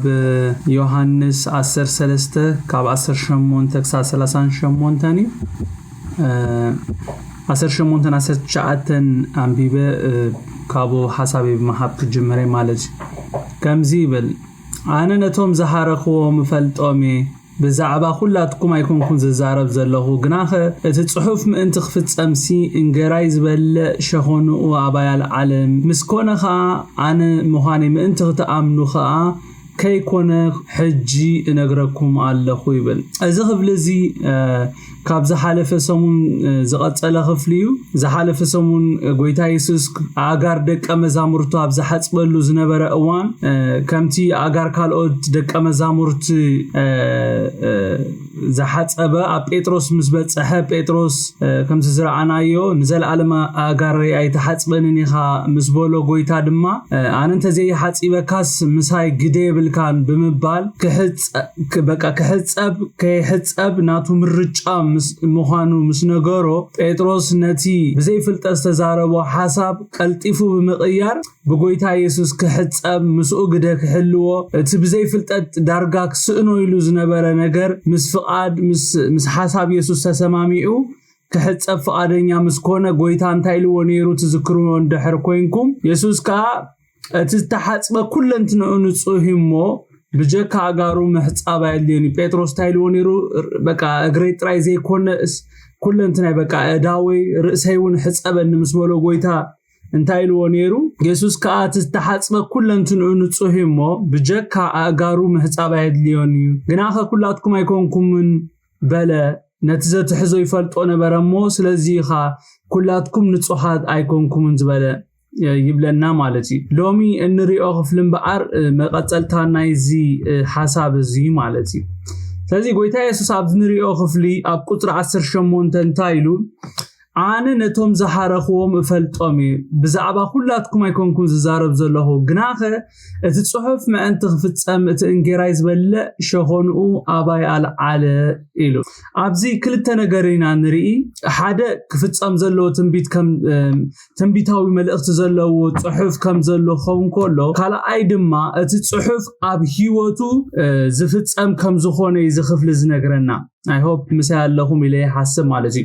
ብዮሃንስ ዓሰርተ ሰለስተ ካብ ዓሰርተ ሸሞንተ ክሳብ ሰላሳን ሸሞንተን እዩ። ዓሰርተ ሸሞንተን ዓሰርተ ትሽዓተን ኣንቢበ ካብኡ ሓሳበይ ብምሃብ ክጅምረ ማለት እዩ። ከምዚ ይብል፣ ኣነ ነቶም ዝሃረኽዎም እፈልጦም እየ። ብዛዕባ ኩላትኩም ኣይኮንኩን ዝዛረብ ዘለኹ፣ ግናኸ እቲ ጽሑፍ ምእንቲ ክፍጸምሲ፣ እንጌራይ ዝበልዕ ሸኾንኡ ኣባይ ኣልዓለ። ምስ ኮነ ኸኣ ኣነ ምዃነይ ምእንቲ ክትኣምኑ ኸኣ ከይኮነ ሕጂ እነግረኩም ኣለኹ ይብል። እዚ ክፍሊ እዚ ካብ ዝሓለፈ ሰሙን ዝቐጸለ ክፍሊ እዩ። ዝሓለፈ ሰሙን ጎይታ የሱስ ኣእጋር ደቀ መዛሙርቱ ኣብ ዝሓጽበሉ ዝነበረ እዋን፣ ከምቲ ኣእጋር ካልኦት ደቀ መዛሙርቲ ዝሓጸበ፣ ኣብ ጴጥሮስ ምስ በጸሐ፣ ጴጥሮስ ከምቲ ዝረኣናዮ፣ ንዘለኣለም ኣእጋረይ ኣይትሓጽበንን ኢኻ ምስ በሎ፣ ጎይታ ድማ ኣነ እንተዘይሓጺበካስ ምሳይ ግደ የብልካን ብምባል፣ በቃ ክሕጸብ ከይሕጸብ ናቱ ምርጫ ምዃኑ ምስ ነገሮ፣ ጴጥሮስ ነቲ ብዘይፍልጠት ዝተዛረቦ ሓሳብ ቀልጢፉ ብምቕያር፣ ብጎይታ የሱስ ክሕጸብ፣ ምስኡ ግደ ክሕልዎ፣ እቲ ብዘይፍልጠት ዳርጋ ክስእኖ ኢሉ ዝነበረ ነገር ምስ ፍቓድ፣ ምስ ሓሳብ የሱስ ተሰማሚዑ ክሕጸብ ፍቓደኛ ምስ ኮነ፣ ጎይታ እንታይ ኢልዎ ነይሩ ትዝክርዎ እንድሕር ኮይንኩም፣ የሱስ ከኣ እቲ ዝተሓጽበ ኩለንትንኡ ንጹህ እዩ እሞ ብጀካ ኣእጋሩ ምሕጻብ ኣየድልዮን እዩ። ጴጥሮስ እንታይ ኢልዎ ነይሩ? በቃ እግረይ ጥራይ ዘይኮነስ ኩለንትናይ፣ በቃ ኣእዳወይ ርእሰይ እውን ሕጸበኒ ምስ በሎ፣ ጎይታ እንታይ ኢልዎ ነይሩ? የሱስ ከኣ እቲ ዝተሓጽበ ኩለንትንኡ ንጹህ እዩ እሞ ብጀካ ኣእጋሩ ምሕጻብ ኣየድልዮን እዩ። ግናኸ ኩላትኩም ኣይኮንኩምን በለ። ነቲ ዘትሕዞ ይፈልጦ ነበረ እሞ ስለዚ ኢኻ ኩላትኩም ንጹሃት ኣይኮንኩምን ዝበለ ይብለና ማለት እዩ። ሎሚ እንሪኦ ክፍሊ እምበኣር መቐጸልታ ናይዚ ሓሳብ እዚ ማለት እዩ። ስለዚ ጎይታ የሱስ ኣብዚ ንሪኦ ክፍሊ ኣብ ቁጽሪ ዓሰርተ ሸሞንተ እንታይ ኢሉ? ኣነ ነቶም ዝሃረኽዎም እፈልጦም እየ። ብዛዕባ ኩላትኩም ኣይኮንኩን ዝዛረብ ዘለኹ፣ ግናኸ እቲ ጽሑፍ ምእንቲ ክፍጸም እቲ እንጌራይ ዝበልዕ ሸኾንኡ ኣባይ ኣልዓለ ኢሉ። ኣብዚ ክልተ ነገር ኢና ንርኢ። ሓደ ክፍጸም ዘለዎ ትንቢት ከም ትንቢታዊ መልእኽቲ ዘለዎ ጽሑፍ ከም ዘሎ ክኸውን ከሎ፣ ካልኣይ ድማ እቲ ጽሑፍ ኣብ ህይወቱ ዝፍጸም ከም ዝኾነ እዩ እዚ ክፍሊ ዝነግረና። I hope ምሳይ ኣለኹም ኢለ ይሓስብ ማለት እዩ።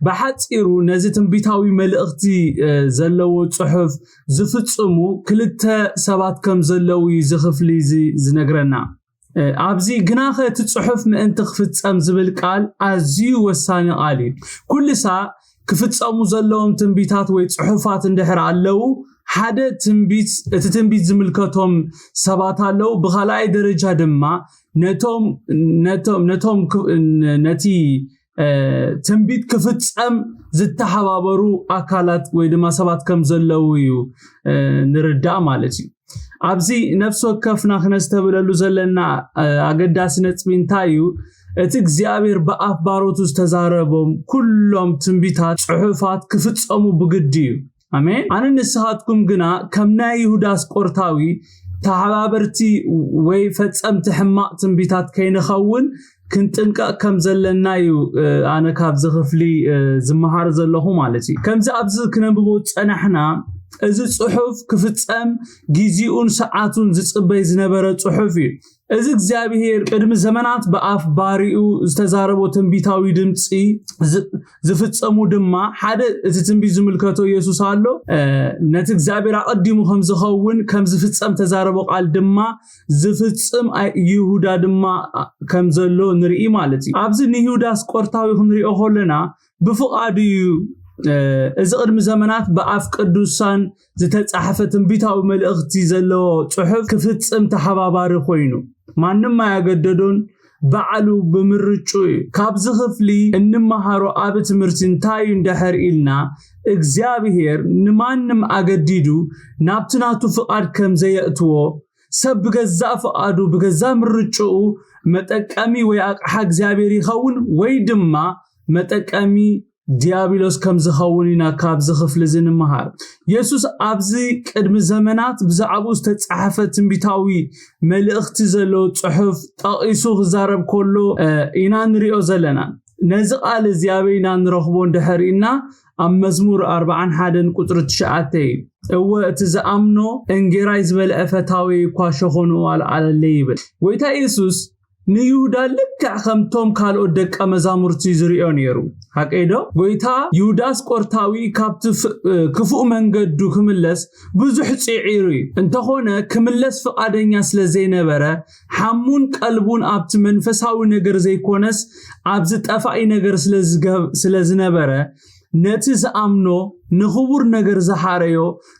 ብሓጺሩ ነዚ ትንቢታዊ መልእኽቲ ዘለዎ ጽሑፍ ዝፍጽሙ ክልተ ሰባት ከም ዘለዉ እዩ እዚ ክፍሊ እዚ ዝነግረና። ኣብዚ ግናኸ እቲ ጽሑፍ ምእንቲ ክፍጸም ዝብል ቃል ኣዝዩ ወሳኒ ቃል እዩ። ኩሉ ሳዕ ክፍጸሙ ዘለዎም ትንቢታት ወይ ጽሑፋት እንድሕር ኣለዉ፣ ሓደ ትንቢት፣ እቲ ትንቢት ዝምልከቶም ሰባት ኣለዉ። ብኻልኣይ ደረጃ ድማ ነቶም ነቶም ነቶም ነቲ ትንቢት ክፍጸም ዝተሓባበሩ ኣካላት ወይ ድማ ሰባት ከም ዘለዉ እዩ ንርዳእ ማለት እዩ። ኣብዚ ነፍሲ ወከፍና ክነስተብለሉ ዘለና ኣገዳሲ ነጥቢ እንታይ እዩ? እቲ እግዚኣብሔር ብኣፍ ባሮቱ ዝተዛረቦም ኩሎም ትንቢታት ጽሑፋት ክፍጸሙ ብግዲ እዩ። ኣሜን። ኣነ ንስኻትኩም ግና ከም ናይ ይሁዳ ኣስቆርታዊ ተሓባበርቲ ወይ ፈጸምቲ ሕማቕ ትንቢታት ከይንኸውን ክንጥንቀቕ ከም ዘለና እዩ ኣነ ካብዚ ክፍሊ ዝመሃር ዘለኹ ማለት እዩ። ከምዚ ኣብዚ ክነንብቦ ዝጸናሕና፣ እዚ ጽሑፍ ክፍጸም ጊዜኡን ሰዓቱን ዝጽበይ ዝነበረ ጽሑፍ እዩ። እዚ እግዚኣብሔር ቅድሚ ዘመናት ብኣፍ ባሪኡ ዝተዛረቦ ትንቢታዊ ድምፂ ዝፍጸሙ ድማ ሓደ እቲ ትንቢት ዝምልከቶ ኢየሱስ ኣሎ። ነቲ እግዚኣብሔር ኣቐዲሙ ከም ዝኸውን ከም ዝፍጸም ተዛረቦ ቃል ድማ ዝፍጽም ይሁዳ ድማ ከም ዘሎ ንርኢ ማለት እዩ። ኣብዚ ንይሁዳ ኣስቆርታዊ ክንሪኦ ከለና ብፍቓዱ እዩ እዚ ቅድሚ ዘመናት ብኣፍ ቅዱሳን ዝተጻሕፈ ትንቢታዊ መልእኽቲ ዘለዎ ጽሑፍ ክፍጽም ተሓባባሪ ኮይኑ፣ ማንም ኣያገደዶን፣ ባዕሉ ብምርጩ እዩ። ካብዚ ክፍሊ እንመሃሮ ኣብ ትምህርቲ እንታይ እዩ እንድሕር ኢልና፣ እግዚኣብሔር ንማንም ኣገዲዱ ናብቲ ናቱ ፍቓድ ከም ዘየእትዎ፣ ሰብ ብገዛእ ፍቓዱ ብገዛእ ምርጭኡ መጠቀሚ ወይ ኣቕሓ እግዚኣብሔር ይኸውን ወይ ድማ መጠቀሚ ዲያብሎስ ከም ዝኸውን ኢና ካብዚ ክፍሊ እዚ ንምሃር። የሱስ ኣብዚ ቅድሚ ዘመናት ብዛዕባኡ ዝተጻሕፈ ትንቢታዊ መልእኽቲ ዘለዎ ጽሑፍ ጠቒሱ ክዛረብ ከሎ ኢና ንሪኦ ዘለና። ነዚ ቃል እዚ ኣበይና ንረኽቦ እንድሕር ኢልና ኣብ መዝሙር ኣርባዓን ሓደን ቁጽሪ ትሽዓተ እዩ። እወ እቲ ዝኣምኖ እንጌራይ ዝበልዐ ፈታዊ እኳ ሸኾንኡ ኣልዓለለይ ይብል። ጎይታ ኢየሱስ ንይሁዳ ልክዕ ከምቶም ካልኦት ደቀ መዛሙርቲ ዝርእዮ ነይሩ። ሓቀይ ዶ? ጎይታ ይሁዳ ኣስቆርታዊ ካብቲ ፍ- ክፉእ መንገዱ ክምለስ ብዙሕ ጽዒሩ እዩ። እንተኾነ ክምለስ ፍቓደኛ ስለ ዘይነበረ ሓሙን ቀልቡን ኣብቲ መንፈሳዊ ነገር ዘይኮነስ ኣብዚ ጠፋኢ ነገር ስለ ዝገብ- ስለ ዝነበረ ነቲ ዝኣምኖ ንኽቡር ነገር ዝሓረዮ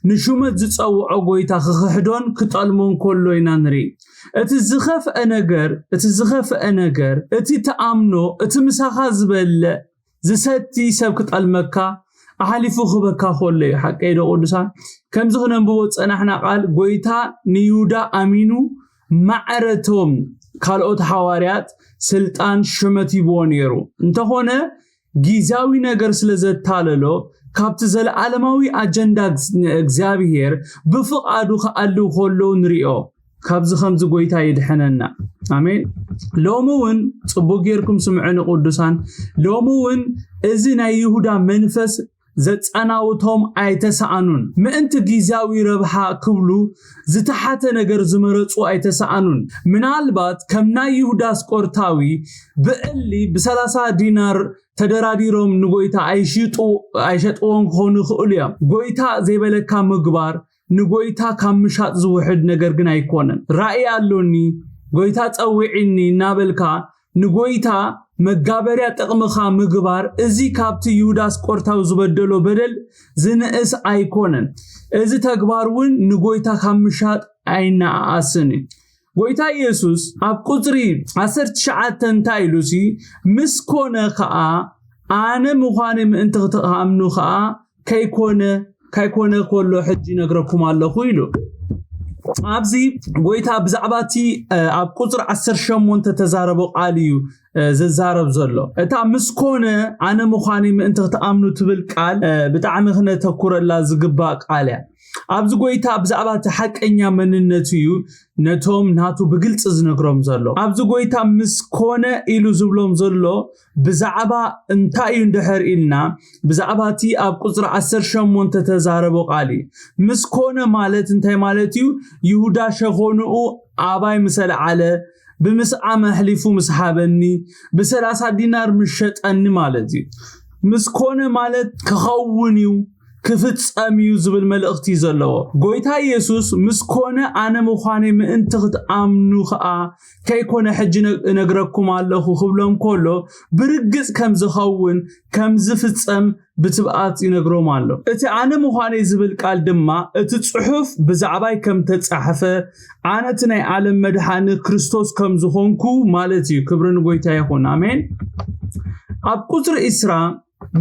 ንሹመት ዝጸውዖ ጎይታ ክኽሕዶን ክጠልሞን ከሎ ኢና ንርኢ። እቲ ዝኸፍአ ነገር እቲ ዝኸፍአ ነገር እቲ ትኣምኖ እቲ ምሳኻ ዝበልዕ ዝሰቲ ሰብ ክጠልመካ ኣሓሊፉ ክበካ ከሎ እዩ። ሓቀይ ዶ ቅዱሳን? ከምዚ ክነንብቦ ዝጸናሕና ቃል ጎይታ ንይሁዳ ኣሚኑ ማዕረቶም ካልኦት ሓዋርያት ስልጣን ሽመት ይብዎ ነይሩ። እንተኾነ ግዜያዊ ነገር ስለ ዘታለሎ ካብቲ ዘለዓለማዊ ኣጀንዳ እግዚኣብሔር ብፍቓዱ ክኣልው ከሎ ንሪኦ። ካብዚ ከምዚ ጎይታ ይድሕነና። ኣሜን። ሎሚ እውን ጽቡቅ ጌርኩም ስምዑ ንቅዱሳን። ሎሚ እውን እዚ ናይ ይሁዳ መንፈስ ዘጸናውቶም ኣይተሰኣኑን። ምእንቲ ግዜያዊ ረብሓ ክብሉ ዝተሓተ ነገር ዝመረጹ ኣይተሰኣኑን። ምናልባት ከም ናይ ይሁዳ ኣስቆርታዊ ብእሊ ብሰላሳ ዲናር ተደራዲሮም ንጎይታ ኣይሽጡ ኣይሸጥዎን ክኾኑ ይኽእሉ እዮም። ጎይታ ዘይበለካ ምግባር ንጎይታ ካብ ምሻጥ ዝውሕድ ነገር ግን ኣይኮነን። ራእይ ኣሎኒ፣ ጎይታ ጸዊዒኒ እናበልካ ንጎይታ መጋበርያ ጥቕምኻ ምግባር፣ እዚ ካብቲ ይሁዳ ኣስቆርታዊ ዝበደሎ በደል ዝንእስ ኣይኮነን። እዚ ተግባር እውን ንጎይታ ካብ ምሻጥ ኣይነኣኣስን እዩ። ጎይታ ኢየሱስ ኣብ ቁጽሪ ዓሰርተ ትሽዓተ እንታይ ኢሉ ሲ ምስ ኮነ ከኣ ኣነ ምዃነይ ምእንቲ ክትኣምኑ ከኣ ከይኮነ ከይኮነ ከሎ ሕጂ ነግረኩም ኣለኹ ኢሉ። ኣብዚ ጎይታ ብዛዕባ እቲ ኣብ ቁጽሪ ዓሰርተ ሸሞንተ ተዛረቦ ቃል እዩ ዝዛረብ ዘሎ። እታ ምስ ኮነ ኣነ ምዃነይ ምእንቲ ክትኣምኑ ትብል ቃል ብጣዕሚ ክነተኩረላ ዝግባእ ቃል እያ። ኣብዚ ጎይታ ብዛዕባ እቲ ሓቀኛ መንነቱ እዩ ነቶም ናቱ ብግልፂ ዝነግሮም ዘሎ። ኣብዚ ጎይታ ምስ ኮነ ኢሉ ዝብሎም ዘሎ ብዛዕባ እንታይ እዩ እንድሕር ኢልና ብዛዕባ እቲ ኣብ ቁፅሪ ዓሰርተ ሸሞንተ ተዛረቦ ቃል እዩ። ምስ ኮነ ማለት እንታይ ማለት እዩ? ይሁዳ ሸኾንኡ ኣባይ ምስ ኣልዓለ ብምስዓም ኣሕሊፉ ምስ ሃበኒ ብሰላሳ ዲናር ምስ ሸጠኒ ማለት እዩ። ምስ ኮነ ማለት ክኸውን እዩ ክፍጸም እዩ ዝብል መልእኽቲ እዩ ዘለዎ። ጎይታ ኢየሱስ ምስ ኮነ ኣነ ምዃነይ ምእንቲ ክትኣምኑ ኸኣ ከይኮነ ሕጂ እነግረኩም ኣለኹ ክብሎም ከሎ ብርግጽ ከም ዝኸውን ከም ዝፍጸም ብትብኣት ይነግሮም ኣሎ። እቲ ኣነ ምዃነይ ዝብል ቃል ድማ እቲ ጽሑፍ ብዛዕባይ ከም ተጻሕፈ ኣነ እቲ ናይ ዓለም መድሓኒ ክርስቶስ ከም ዝኾንኩ ማለት እዩ። ክብሪ ንጎይታ ይኹን። ኣሜን። ኣብ ቁጽሪ ዕስራ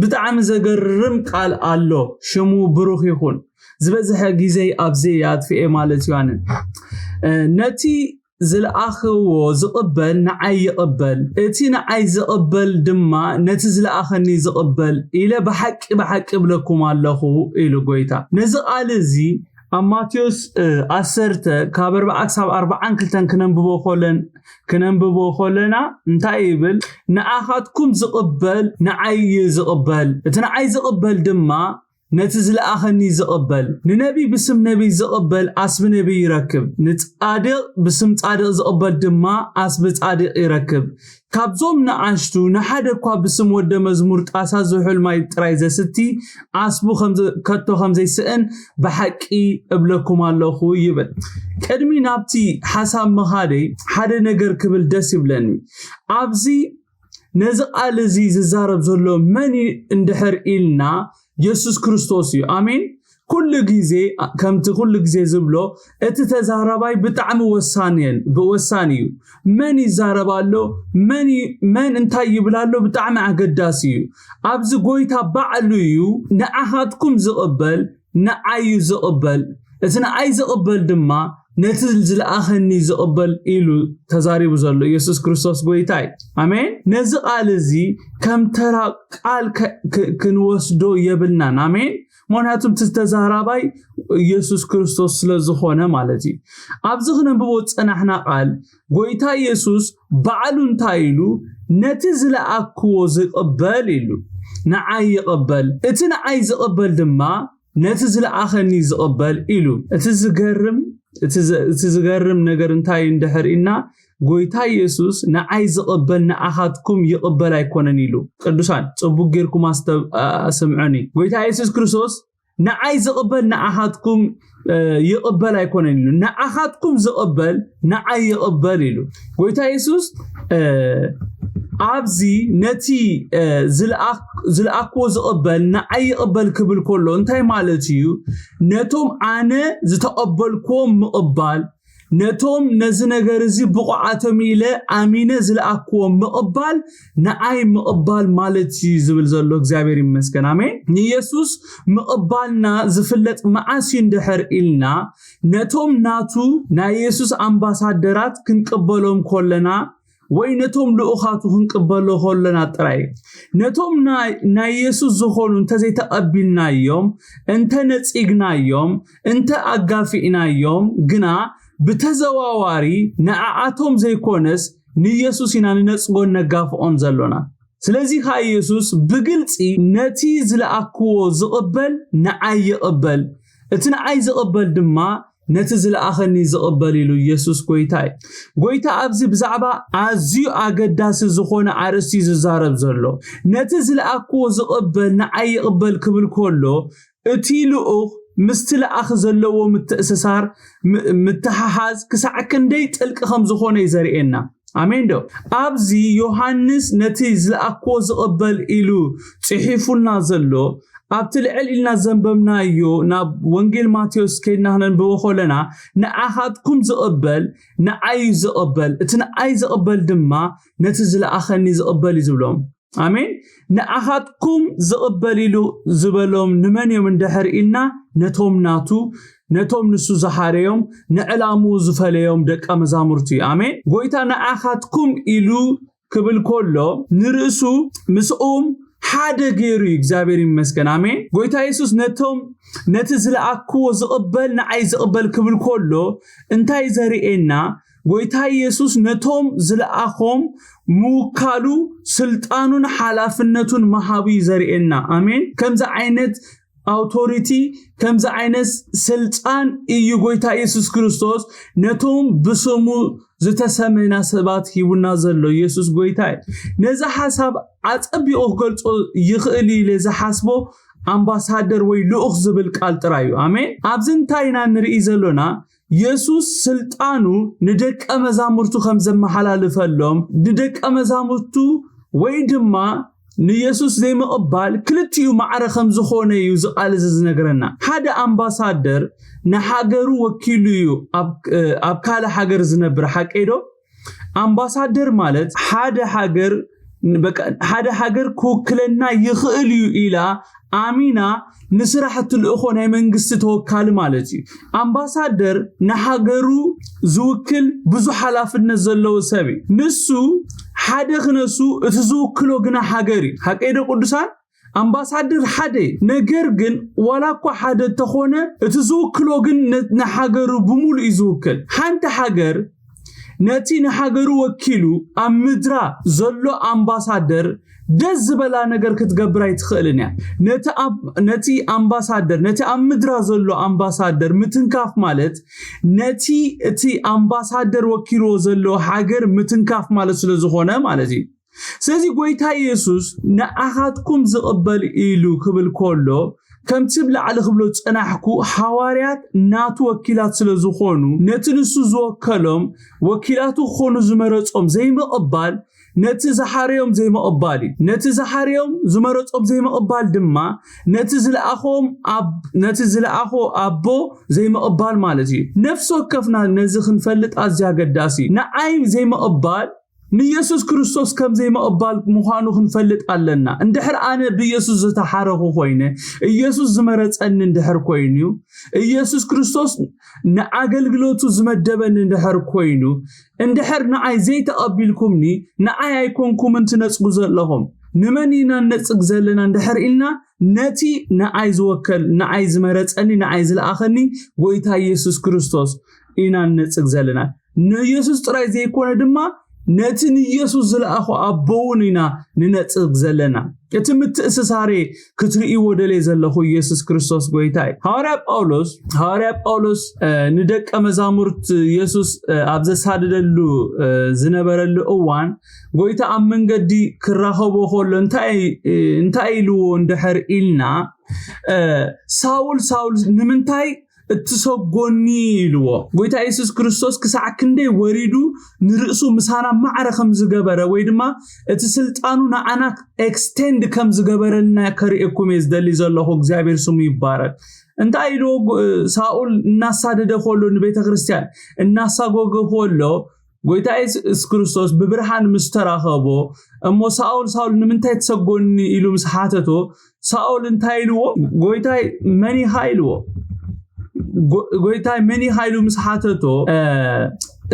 ብጣዕሚ ዘገርም ቃል ኣሎ። ሽሙ ብሩኽ ይኹን። ዝበዝሐ ግዜ ኣብዚ ኣጥፍኤ ማለት እዩ። ኣነ ነቲ ዝለኣኽዎ ዝቕበል ንዓይ ይቕበል፣ እቲ ንዓይ ዝቕበል ድማ ነቲ ዝለኣኸኒ ዝቕበል ኢለ ብሓቂ ብሓቂ እብለኩም ኣለኹ ኢሉ ጎይታ። ነዚ ቃል እዚ ኣብ ማቴዎስ ዓሰርተ ካብ ኣርባዓ ክሳብ ኣርባዓን ክልተን ክነንብቦ ኮለን ክነንብቦ ኮለና እንታይ ይብል? ንኣኻትኩም ዝቕበል ንዓይ እዩ ዝቕበል፣ እቲ ንዓይ ዝቕበል ድማ ነቲ ዝለኣኸኒ ዝቕበል። ንነቢይ ብስም ነቢይ ዝቕበል ኣስቢ ነቢይ ይረክብ፣ ንጻድቕ ብስም ጻድቕ ዝቕበል ድማ ኣስቢ ጻድቕ ይረክብ። ካብዞም ንኣሽቱ ንሓደ እኳ ብስም ወደ መዝሙር ጣሳ ዝሑል ማይ ጥራይ ዘስቲ ኣስቡ ከቶ ከም ዘይስእን ብሓቂ እብለኩም ኣለኹ ይብል። ቅድሚ ናብቲ ሓሳብ ምኻደይ ሓደ ነገር ክብል ደስ ይብለኒ። ኣብዚ ነዚ ቃል እዚ ዝዛረብ ዘሎ መን እዩ እንድሕር ኢልና የሱስ ክርስቶስ እዩ። ኣሜን። ኩሉ ግዜ ከምቲ ኩሉ ግዜ ዝብሎ እቲ ተዛራባይ ብጣዕሚ ወሳኒ ወሳኒ እዩ። መን ይዛረብ ኣሎ፣ መን እንታይ ይብል ኣሎ ብጣዕሚ ኣገዳሲ እዩ። ኣብዚ ጎይታ ባዕሉ እዩ ንዓኻትኩም ዝቕበል ንዓይ እዩ ዝቕበል፣ እቲ ንዓይ ዝቕበል ድማ ነቲ ዝለኣኸኒ ዝቕበል ኢሉ ተዛሪቡ ዘሎ ኢየሱስ ክርስቶስ ጎይታ እዩ። ኣሜን። ነዚ ቃል እዚ ከም ተራ ቃል ከ- ከ- ክንወስዶ የብልናን። ኣሜን። ምክንያቱም እቲ ተዛራባይ ኢየሱስ ክርስቶስ ስለ ዝኾነ ማለት እዩ። ኣብዚ ክነንብቦ ዝጸናሕና ቃል ጎይታ ኢየሱስ ባዕሉ እንታይ ኢሉ? ነቲ ዝለኣክዎ ዝቕበል ኢሉ። ንዓይ ይቕበል፣ እቲ ንዓይ ዝቕበል ድማ ነቲ ዝለኣኸኒ ዝቕበል ኢሉ። እቲ ዝገርም እቲ ዝ- እቲ ዝገርም ነገር እንታይ እዩ እንድሕር ኢልና፣ ጎይታ ኢየሱስ ንዓይ ዝቕበል ንኣኻትኩም ይቕበል ኣይኮነን ኢሉ። ቅዱሳን ጽቡቅ ጌርኩም ኣስተ- ኣስምዑኒ። ጎይታ ኢየሱስ ክርስቶስ ንዓይ ዝቕበል ንኣኻትኩም ይቕበል ኣይኮነን ኢሉ። ንኣኻትኩም ዝቕበል ንዓይ ይቕበል ኢሉ። ጎይታ የሱስ ኣብዚ ነቲ ዝለኣክዎ ዝቕበል ንዓይ ይቕበል ክብል ከሎ እንታይ ማለት እዩ? ነቶም ኣነ ዝተቐበልክዎም ምቕባል፣ ነቶም ነዚ ነገር እዚ ብቑዓቶም ኢለ ኣሚነ ዝለኣክዎም ምቕባል ንዓይ ምቕባል ማለት እዩ ዝብል ዘሎ። እግዚኣብሔር ይመስገን። ኣሜን። ንየሱስ ምቕባልና ዝፍለጥ መዓስ እዩ እንድሕር ኢልና፣ ነቶም ናቱ ናይ የሱስ ኣምባሳደራት ክንቅበሎም ከለና ወይ ነቶም ልኡኻቱ ክንቅበሎ ከለና ጥራይ። ነቶም ናይ- ናይ የሱስ ዝኾኑ እንተዘይተቐቢልናዮም፣ እንተ ነጺግናዮም፣ እንተ ኣጋፊእናዮም ግና ብተዘዋዋሪ ንዓኣቶም ዘይኮነስ ንየሱስ ኢና ንነጽጎን ነጋፍኦን ዘሎና። ስለዚ ከኣ የሱስ ብግልጺ ነቲ ዝለኣክዎ ዝቕበል ንዓይ ይቕበል፣ እቲ ንዓይ ዝቕበል ድማ ነቲ ዝለኣኸኒ ዝቕበል ኢሉ። የሱስ ጎይታ እዩ። ጎይታ ኣብዚ ብዛዕባ ኣዝዩ ኣገዳሲ ዝኾነ ኣርእስቲ እዩ ዝዛረብ ዘሎ። ነቲ ዝለኣክዎ ዝቕበል ንዓይ ይቕበል ክብል ከሎ እቲ ልኡኽ ምስቲ ለኣኽ ዘለዎ ምትእስሳር፣ ም- ምትሓሓዝ ክሳዕ ክንደይ ጥልቂ ከም ዝኾነ እዩ ዘርእየና። ኣሜን ዶ? ኣብዚ ዮሃንስ ነቲ ዝለኣክዎ ዝቕበል ኢሉ ጽሒፉልና ዘሎ ኣብቲ ልዕል ኢልና ዘንበብናዮ ናብ ወንጌል ማቴዎስ ከይድና ክነንብቦ ከለና ንኣኻትኩም ዝቕበል ንዓይ ዝቕበል፣ እቲ ንዓይ ዝቕበል ድማ ነቲ ዝለኣኸኒ ዝቕበል እዩ ዝብሎም። ኣሜን። ንኣኻትኩም ዝቕበል ኢሉ ዝበሎም ንመን እዮም እንድሕር ኢልና፣ ነቶም ናቱ፣ ነቶም ንሱ ዝሓረዮም፣ ንዕላምኡ ዝፈለዮም ደቀ መዛሙርቱ እዩ። ኣሜን። ጎይታ ንኣኻትኩም ኢሉ ክብል ከሎ ንርእሱ ምስኦም ሓደ ገይሩ እዩ። እግዚኣብሔር ይመስገን። ኣሜን። ጎይታ የሱስ ነቶም ነቲ ዝለኣክዎ ዝቕበል ንዓይ ዝቕበል ክብል ከሎ እንታይ ዘርእየና? ጎይታ የሱስ ነቶም ዝለኣኾም ምውካሉ ስልጣኑን ሓላፍነቱን መሃቡ እዩ ዘርእየና። ኣሜን። ከምዚ ዓይነት ኣውቶሪቲ፣ ከምዚ ዓይነት ስልጣን እዩ ጎይታ የሱስ ክርስቶስ ነቶም ብስሙ ዝተሰመና ሰባት ሂቡና ዘሎ። የሱስ ጎይታ እዩ። ነዚ ሓሳብ ኣጸቢቑ ክገልጾ ይኽእል እዩ ኢለ ዝሓስቦ ኣምባሳደር ወይ ልኡኽ ዝብል ቃል ጥራይ እዩ። ኣሜን። ኣብዚ እንታይ ኢና ንርኢ ዘሎና? የሱስ ስልጣኑ ንደቀ መዛሙርቱ ከም ዘመሓላልፈሎም፣ ንደቀ መዛሙርቱ ወይ ድማ ንየሱስ ዘይምቕባል ክልቲኡ ማዕረ ከም ዝኾነ እዩ እዚ ቃል እዚ ዝነግረና። ሓደ ኣምባሳደር ንሃገሩ ወኪሉ እዩ ኣብ ኣብ ካልእ ሃገር ዝነብር፣ ሓቀይ ዶ? ኣምባሳደር ማለት ሓደ ሃገር በቃ ሓደ ሃገር ክውክለና ይኽእል እዩ ኢላ ኣሚና ንስራሕ እትልእኾ ናይ መንግስቲ ተወካሊ ማለት እዩ። ኣምባሳደር ንሃገሩ ዝውክል ብዙሕ ሓላፍነት ዘለዎ ሰብ እዩ። ንሱ ሓደ ክነሱ እቲ ዝውክሎ ግና ሃገር እዩ። ሓቀይ ዶ ቅዱሳን? ኣምባሳደር ሓደ እዩ። ነገር ግን ዋላ እኳ ሓደ እንተኾነ እቲ ዝውክሎ ግን ነ- ንሃገሩ ብምሉእ እዩ ዝውክል። ሓንቲ ሃገር ነቲ ንሃገሩ ወኪሉ ኣብ ምድራ ዘሎ ኣምባሳደር ደስ ዝበላ ነገር ክትገብር ኣይትኽእልን እያ። ነቲ ኣብ- ነቲ ኣምባሳደር ነቲ ኣብ ምድራ ዘሎ ኣምባሳደር ምትንካፍ ማለት ነቲ እቲ ኣምባሳደር ወኪልዎ ዘሎ ሃገር ምትንካፍ ማለት ስለ ዝኾነ ማለት እዩ። ስለዚ ጎይታ ኢየሱስ ንኣኻትኩም ዝቕበል ኢሉ ክብል ከሎ ከምቲ ብላዕሊ ክብሎ ዝጸናሕኩ ሃዋርያት ናቱ ወኪላት ስለ ዝኾኑ ነቲ ንሱ ዝወከሎም ወኪላቱ ክኾኑ ዝመረጾም ዘይምቕባል ነቲ ዝሓረዮም ዘይምቕባል እዩ። ነቲ ዝሓረዮም ዝመረጾም ዘይምቕባል ድማ ነቲ ዝለኣኾም ኣብ ነቲ ዝለኣኾ ኣቦ ዘይምቕባል ማለት እዩ። ነፍሲ ወከፍና ነዚ ክንፈልጥ ኣዝዩ ኣገዳሲ እዩ። ንዓይ ዘይምቕባል ንኢየሱስ ክርስቶስ ከም ዘይምቕባል ምዃኑ ክንፈልጥ ኣለና። እንድሕር ኣነ ብኢየሱስ ዝተሓረኹ ኮይነ፣ ኢየሱስ ዝመረጸኒ እንድሕር ኮይኑ፣ ኢየሱስ ክርስቶስ ንኣገልግሎቱ ዝመደበኒ እንድሕር ኮይኑ፣ እንድሕር ንዓይ ዘይተቐቢልኩምኒ፣ ንዓይ ኣይኮንኩምን ትነጽጉ ዘለኹም። ንመን ኢና ንነጽግ ዘለና እንድሕር ኢልና፣ ነቲ ንዓይ ዝወከል፣ ንዓይ ዝመረጸኒ፣ ንዓይ ዝለኣኸኒ ጎይታ ኢየሱስ ክርስቶስ ኢና ንነጽግ ዘለና። ንኢየሱስ ጥራይ ዘይኮነ ድማ ነቲ ንኢየሱስ ዝለኣኹ ኣቦ እውን ኢና ንነጽግ ዘለና። እቲ ምትእስሳሬ ክትርእይዎ ደልየ ዘለኹ ኢየሱስ ክርስቶስ ጎይታ እዩ። ሃዋርያ ጳውሎስ፣ ሃዋርያ ጳውሎስ፣ እ፣ ንደቀ መዛሙርት ኢየሱስ፣ እ፣ ኣብ ዘሳደደሉ፣ እ፣ ዝነበረሉ እዋን ጎይታ ኣብ መንገዲ ክራኸቦ ከሎ እንታይ፣ እ፣ እንታይ ኢልዎ እንድሕር ኢልና፣ እ፣ ሳውል፣ ሳውል ንምንታይ እትሰጎኒ ኢልዎ። ጎይታ የሱስ ክርስቶስ ክሳዕ ክንደይ ወሪዱ ንርእሱ ምሳና ማዕረ ከም ዝገበረ ወይ ድማ እቲ ስልጣኑ ንዓና ኤክስቴንድ ከም ዝገበረልና ከርእየኩም እየ ዝደሊ ዘለኹ። እግዚኣብሔር ስሙ ይባረክ። እንታይ ኢልዎ? ጎ-፣ ሳኦል እናሳደደ ከሎ፣ ንቤተ ክርስቲያን እናሳጎገ ከሎ፣ ጎይታ የሱስ ክርስቶስ ብብርሃን ምስ ተራኸቦ፣ እሞ ሳኦል፣ ሳኦል ንምንታይ ትሰጎኒ ኢሉ ምስ ሓተቶ፣ ሳኦል እንታይ ኢልዎ? ጎይታይ መን ኢኻ ኢልዎ። ጎ-፣ ጎይታይ መን ኢኻ ኢሉ ምስ ሓተቶ፣ እ፣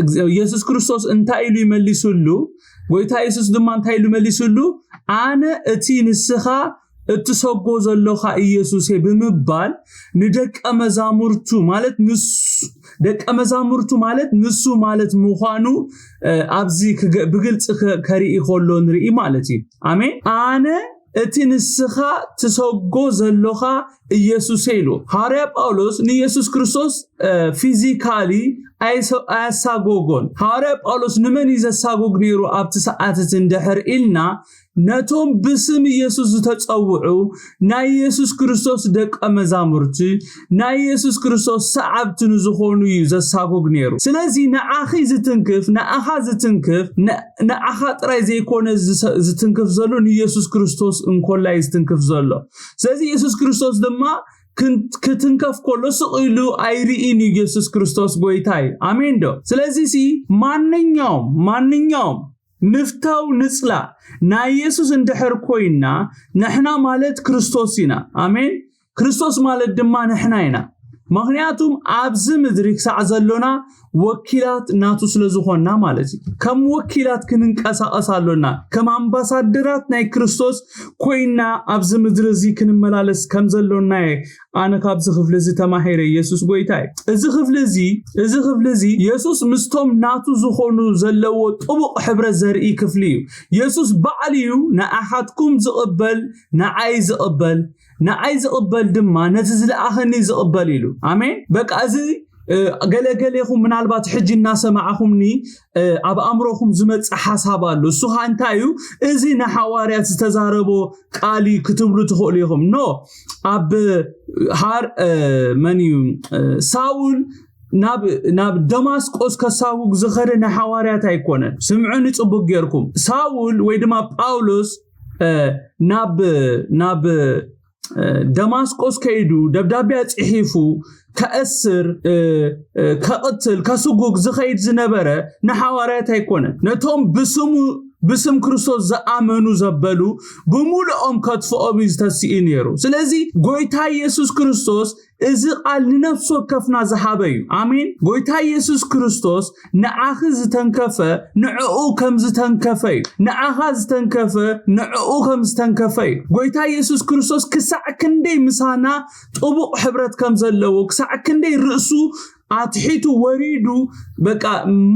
እግዝ-፣ የሱስ ክርስቶስ እንታይ ኢሉ ይመሊስሉ? ጎይታ የሱስ ድማ እንታይ ኢሉ መሊስሉ? ኣነ እቲ ንስኻ እትሰጎ ዘሎኻ ኢየሱስ እየ ብምባል ንደቀ መዛሙርቱ፣ ማለት ንሱ፣ ደቀ መዛሙርቱ ማለት ንሱ ማለት ምዃኑ፣ እ፣ ኣብዚ ክገ-፣ ብግልጺ ከ-፣ ከርኢ ከሎ ንርኢ ማለት እዩ። ኣሜን። ኣነ እቲ ንስኻ ትሰጎ ዘሎኻ ኢየሱስ እየ ኢሉ። ሃዋርያ ጳውሎስ ንኢየሱስ ክርስቶስ፣ እ፣ ፊዚካሊ ኣይሰ-፣ ኣያሳጎጎን። ሃዋርያ ጳውሎስ ንመን እዩ ዘሳጎግ ነይሩ ኣብቲ ሰዓት እቲ እንድሕር ኢልና፣ ነቶም ብስም ኢየሱስ ዝተጸውዑ ናይ ኢየሱስ ክርስቶስ ደቀ መዛሙርቲ፣ ናይ ኢየሱስ ክርስቶስ ሰዓብቲ ንዝኾኑ እዩ ዘሳጎግ ነይሩ። ስለዚ ንዓኺ ዝትንክፍ፣ ንኣኻ ዝትንክፍ፣ ን-፣ ንኣኻ ጥራይ ዘይኮነ ዝሰ-፣ ዝትንክፍ ዘሎ፣ ንኢየሱስ ክርስቶስ እንኮላይ ዝትንክፍ ዘሎ። ስለዚ ኢየሱስ ክርስቶስ ድማ ክን-፣ ክትንከፍ ከሎ ስቕ ኢሉ ኣይርኢን እዩ ኢየሱስ ክርስቶስ ጎይታ እዩ። ኣሜን ዶ? ስለዚ ሲ ማንኛውም፣ ማንኛውም ንፍተው ንጽላእ ናይ ኢየሱስ እንድሕር ኮይና፣ ንሕና ማለት ክርስቶስ ኢና። ኣሜን። ክርስቶስ ማለት ድማ ንሕና ኢና። ምኽንያቱም ኣብዚ ምድሪ ክሳዕ ዘሎና ወኪላት ናቱ ስለ ዝኾንና ማለት እዩ። ከም ወኪላት ክንንቀሳቐስ ኣሎና። ከም ኣምባሳደራት ናይ ክርስቶስ ኮይና ኣብዚ ምድሪ እዚ ክንመላለስ ከም ዘሎና እየ ኣነ ካብዚ ክፍሊ እዚ ተማሂረ። ኢየሱስ ጎይታ እዩ። እዚ ክፍሊ እዚ፣ እዚ ክፍሊ እዚ የሱስ ምስቶም ናቱ ዝኾኑ ዘለዎ ጥቡቕ ሕብረት ዘርኢ ክፍሊ እዩ። የሱስ ባዕሉ እዩ፣ "ንኣኻትኩም ዝቕበል ንዓይ ዝቕበል፣ ንዓይ ዝቕበል ድማ ነቲ ዝለኣኸኒ ዝቕበል" ኢሉ። ኣሜን። በቃ እዚ፣ እ፣ ገለገሌኹም ምናልባት ሕጂ እናሰማዕኹምኒ፣ እ፣ ኣብ ኣእምሮኹም ዝመጽእ ሓሳብ ኣሎ። እሱ ኸኣ እንታይ እዩ? እዚ ንሓዋርያት ዝተዛረቦ ቃል እዩ ክትብሉ ትኽእሉ ኢኹም። ኖ፣ ኣብ ሃር-፣ እ፣ መን እዩ? እ፣ ሳውል ናብ፣ ናብ ደማስቆስ ከሳጉግ ዝኸደ ንሓዋርያት ኣይኮነን። ስምዑኒ ጽቡቅ ጌርኩም። ሳውል ወይ ድማ ጳውሎስ፣ እ፣ ናብ፣ ናብ፣ እ፣ ደማስቆስ ከይዱ ደብዳቤ ኣጽሒፉ ከእስር፣ እ፣ እ፣ ከቕትል፣ ከስጉግ ዝኸይድ ዝነበረ ንሓዋርያት ኣይኮነን። ነቶም ብስሙ፣ ብስም ክርስቶስ ዝኣመኑ ዘበሉ ብምሉኦም ከጥፍኦም እዩ ዝተስኢ ነይሩ። ስለዚ ጎይታ ኢየሱስ ክርስቶስ እዚ ቃል ንነፍሲ ወከፍና ዝሃበ እዩ። ኣሜን። ጎይታ ኢየሱስ ክርስቶስ ንዓኺ ዝተንከፈ ንዕኡ ከም ዝተንከፈ እዩ። ንዓኻ ዝተንከፈ ንዕኡ ከም ዝተንከፈ እዩ። ጎይታ ኢየሱስ ክርስቶስ ክሳዕ ክንደይ ምሳና ጥቡቕ ሕብረት ከም ዘለዎ፣ ክሳዕ ክንደይ ርእሱ ኣትሒቱ ወሪዱ፣ በቃ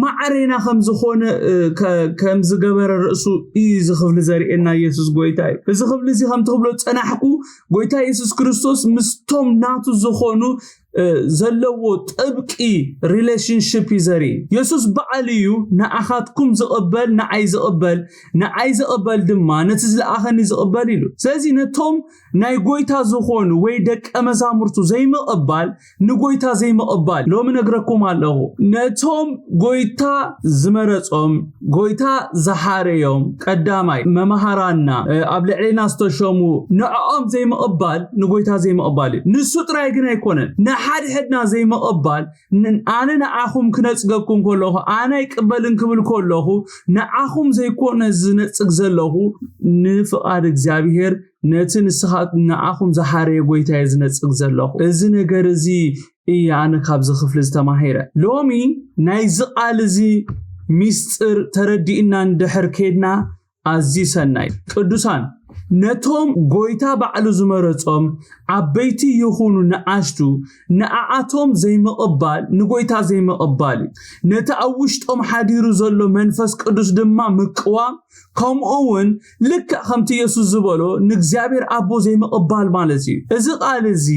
ማዕሬና ከም ዝኾነ፣ እ፣ ከ-፣ ከም ዝገበረ ርእሱ እዩ እዚ ክፍሊ ዘርእየና። ኢየሱስ ጎይታ እዩ። እዚ ክፍሊ እዚ ከምቲ ክብሎ ዝጸናሕኩ፣ ጎይታ ኢየሱስ ክርስቶስ ምስቶም ናቱ ዝኾኑ፣ እ፣ ዘለዎ ጥብቂ ሪሌሽንሽፕ እዩ ዘርኢ። የሱስ በዓል እዩ፣ "ንኣኻትኩም ዝቕበል ንዓይ ዝቕበል፣ ንዓይ ዝቕበል ድማ ነቲ ዝለኣኸኒ ዝቕበል" ኢሉ። ስለዚ ነቶም ናይ ጎይታ ዝኾኑ ወይ ደቀ መዛሙርቱ ዘይምቕባል ንጎይታ ዘይምቕባል። ሎሚ ነግረኩም ኣለኹ። ነቶም ጎይታ ዝመረጾም፣ ጎይታ ዝሓረዮም፣ ቀዳማይ መማህራንና፣ እ፣ ኣብ ልዕሌና ዝተሸሙ፣ ንዕኦም ዘይምቕባል ንጎይታ ዘይምቕባል እዩ። ንሱ ጥራይ ግን ኣይኮነን። ሓድሕድና ዘይምቕባል፣ ን- ኣነ ንዓኹም ክነጽገኩም ከለኹ፣ ኣነ ኣይቅበልን ክብል ከለኹ፣ ንዓኹም ዘይኮነ ዝነጽግ ዘለኹ፣ ንፍቓድ እግዚኣብሔር፣ ነቲ ንስኻ ንዓኹም ዝሓረየ ጎይታ እየ ዝነጽግ ዘለኹ። እዚ ነገር እዚ እየ ኣነ ካብዚ ክፍሊ ዝተማሂረ። ሎሚ ናይዚ ቃል እዚ ሚስጥር ተረዲእና እንድሕር ኬድና ኣዝዩ ሰናይ። ቅዱሳን፣ ነቶም ጎይታ ባዕሉ ዝመረጾም ዓበይቲ ይኹኑ ንኣሽቱ፣ ንኣኣቶም ዘይምቕባል ንጎይታ ዘይምቕባል እዩ። ነቲ ኣብ ውሽጦም ሓዲሩ ዘሎ መንፈስ ቅዱስ ድማ ምቅዋም፣ ከምኡ እውን ልክዕ ከምቲ የሱስ ዝበሎ ንእግዚኣብሔር ኣቦ ዘይምቕባል ማለት እዩ። እዚ ቃል እዚ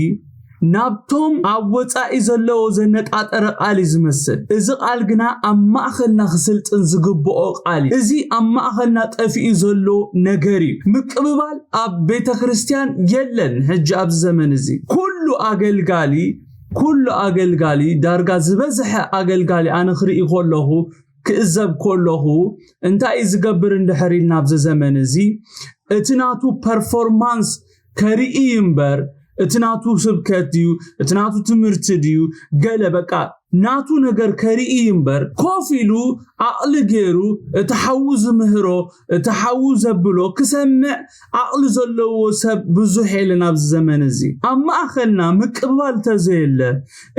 ናብቶም ኣብ ወጻኢ ዘለዎ ዘነጣጠረ ቃል እዩ ዝመስል። እዚ ቃል ግና ኣብ ማእኸልና ክስልጥን ዝግብኦ ቃል እዩ። እዚ ኣብ ማእኸልና ጠፊኡ ዘሎ ነገር እዩ። ምቅብባል ኣብ ቤተ ክርስቲያን የለን። ሕጂ ኣብዚ ዘመን እዚ ኩሉ ኣገልጋሊ ኩሉ ኣገልጋሊ ዳርጋ ዝበዝሐ ኣገልጋሊ ኣነ ክርኢ ከለኹ ክእዘብ ከለኹ እንታይ እዩ ዝገብር እንድሕር ኢልና ኣብዚ ዘመን እዚ እቲ ናቱ ፐርፎርማንስ ከርኢ እምበር እቲ ናቱ ስብከት ድዩ እቲ ናቱ ትምህርቲ ድዩ ገለ በቃ ናቱ ነገር ከርኢ እምበር ኮፍ ኢሉ ኣቕሊ ገይሩ እቲ ሓዉ ዝምህሮ እቲ ሓዉ ዘብሎ ክሰምዕ ዓቕሊ ዘለዎ ሰብ ብዙሕ የለን ኣብዚ ዘመን እዚ። ኣብ ማእኸልና ምቅብባል ተዘየለ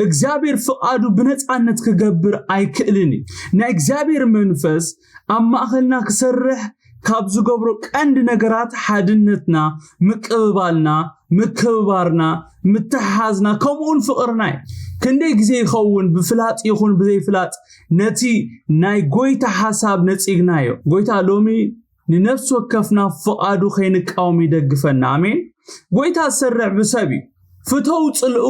እግዚኣብሔር ፍቓዱ ብነፃነት ክገብር ኣይክእልን እዩ። ናይ እግዚኣብሔር መንፈስ ኣብ ማእኸልና ክሰርሕ ካብ ዝገብሮ ቀንዲ ነገራት ሓድነትና፣ ምቅብባልና፣ ምክብባርና፣ ምትሕሓዝና ከምኡውን ፍቕርና እዩ። ክንደይ ግዜ ይኸውን ብፍላጥ ይኹን ብዘይፍላጥ ነቲ ናይ ጎይታ ሓሳብ ነጺግናዮ። ጎይታ ሎሚ ንነፍሲ ወከፍና ፍቓዱ ከይንቃወም ይደግፈና። ኣሜን። ጎይታ ዝሰርሕ ብሰብ እዩ። ፍተው ጽልኡ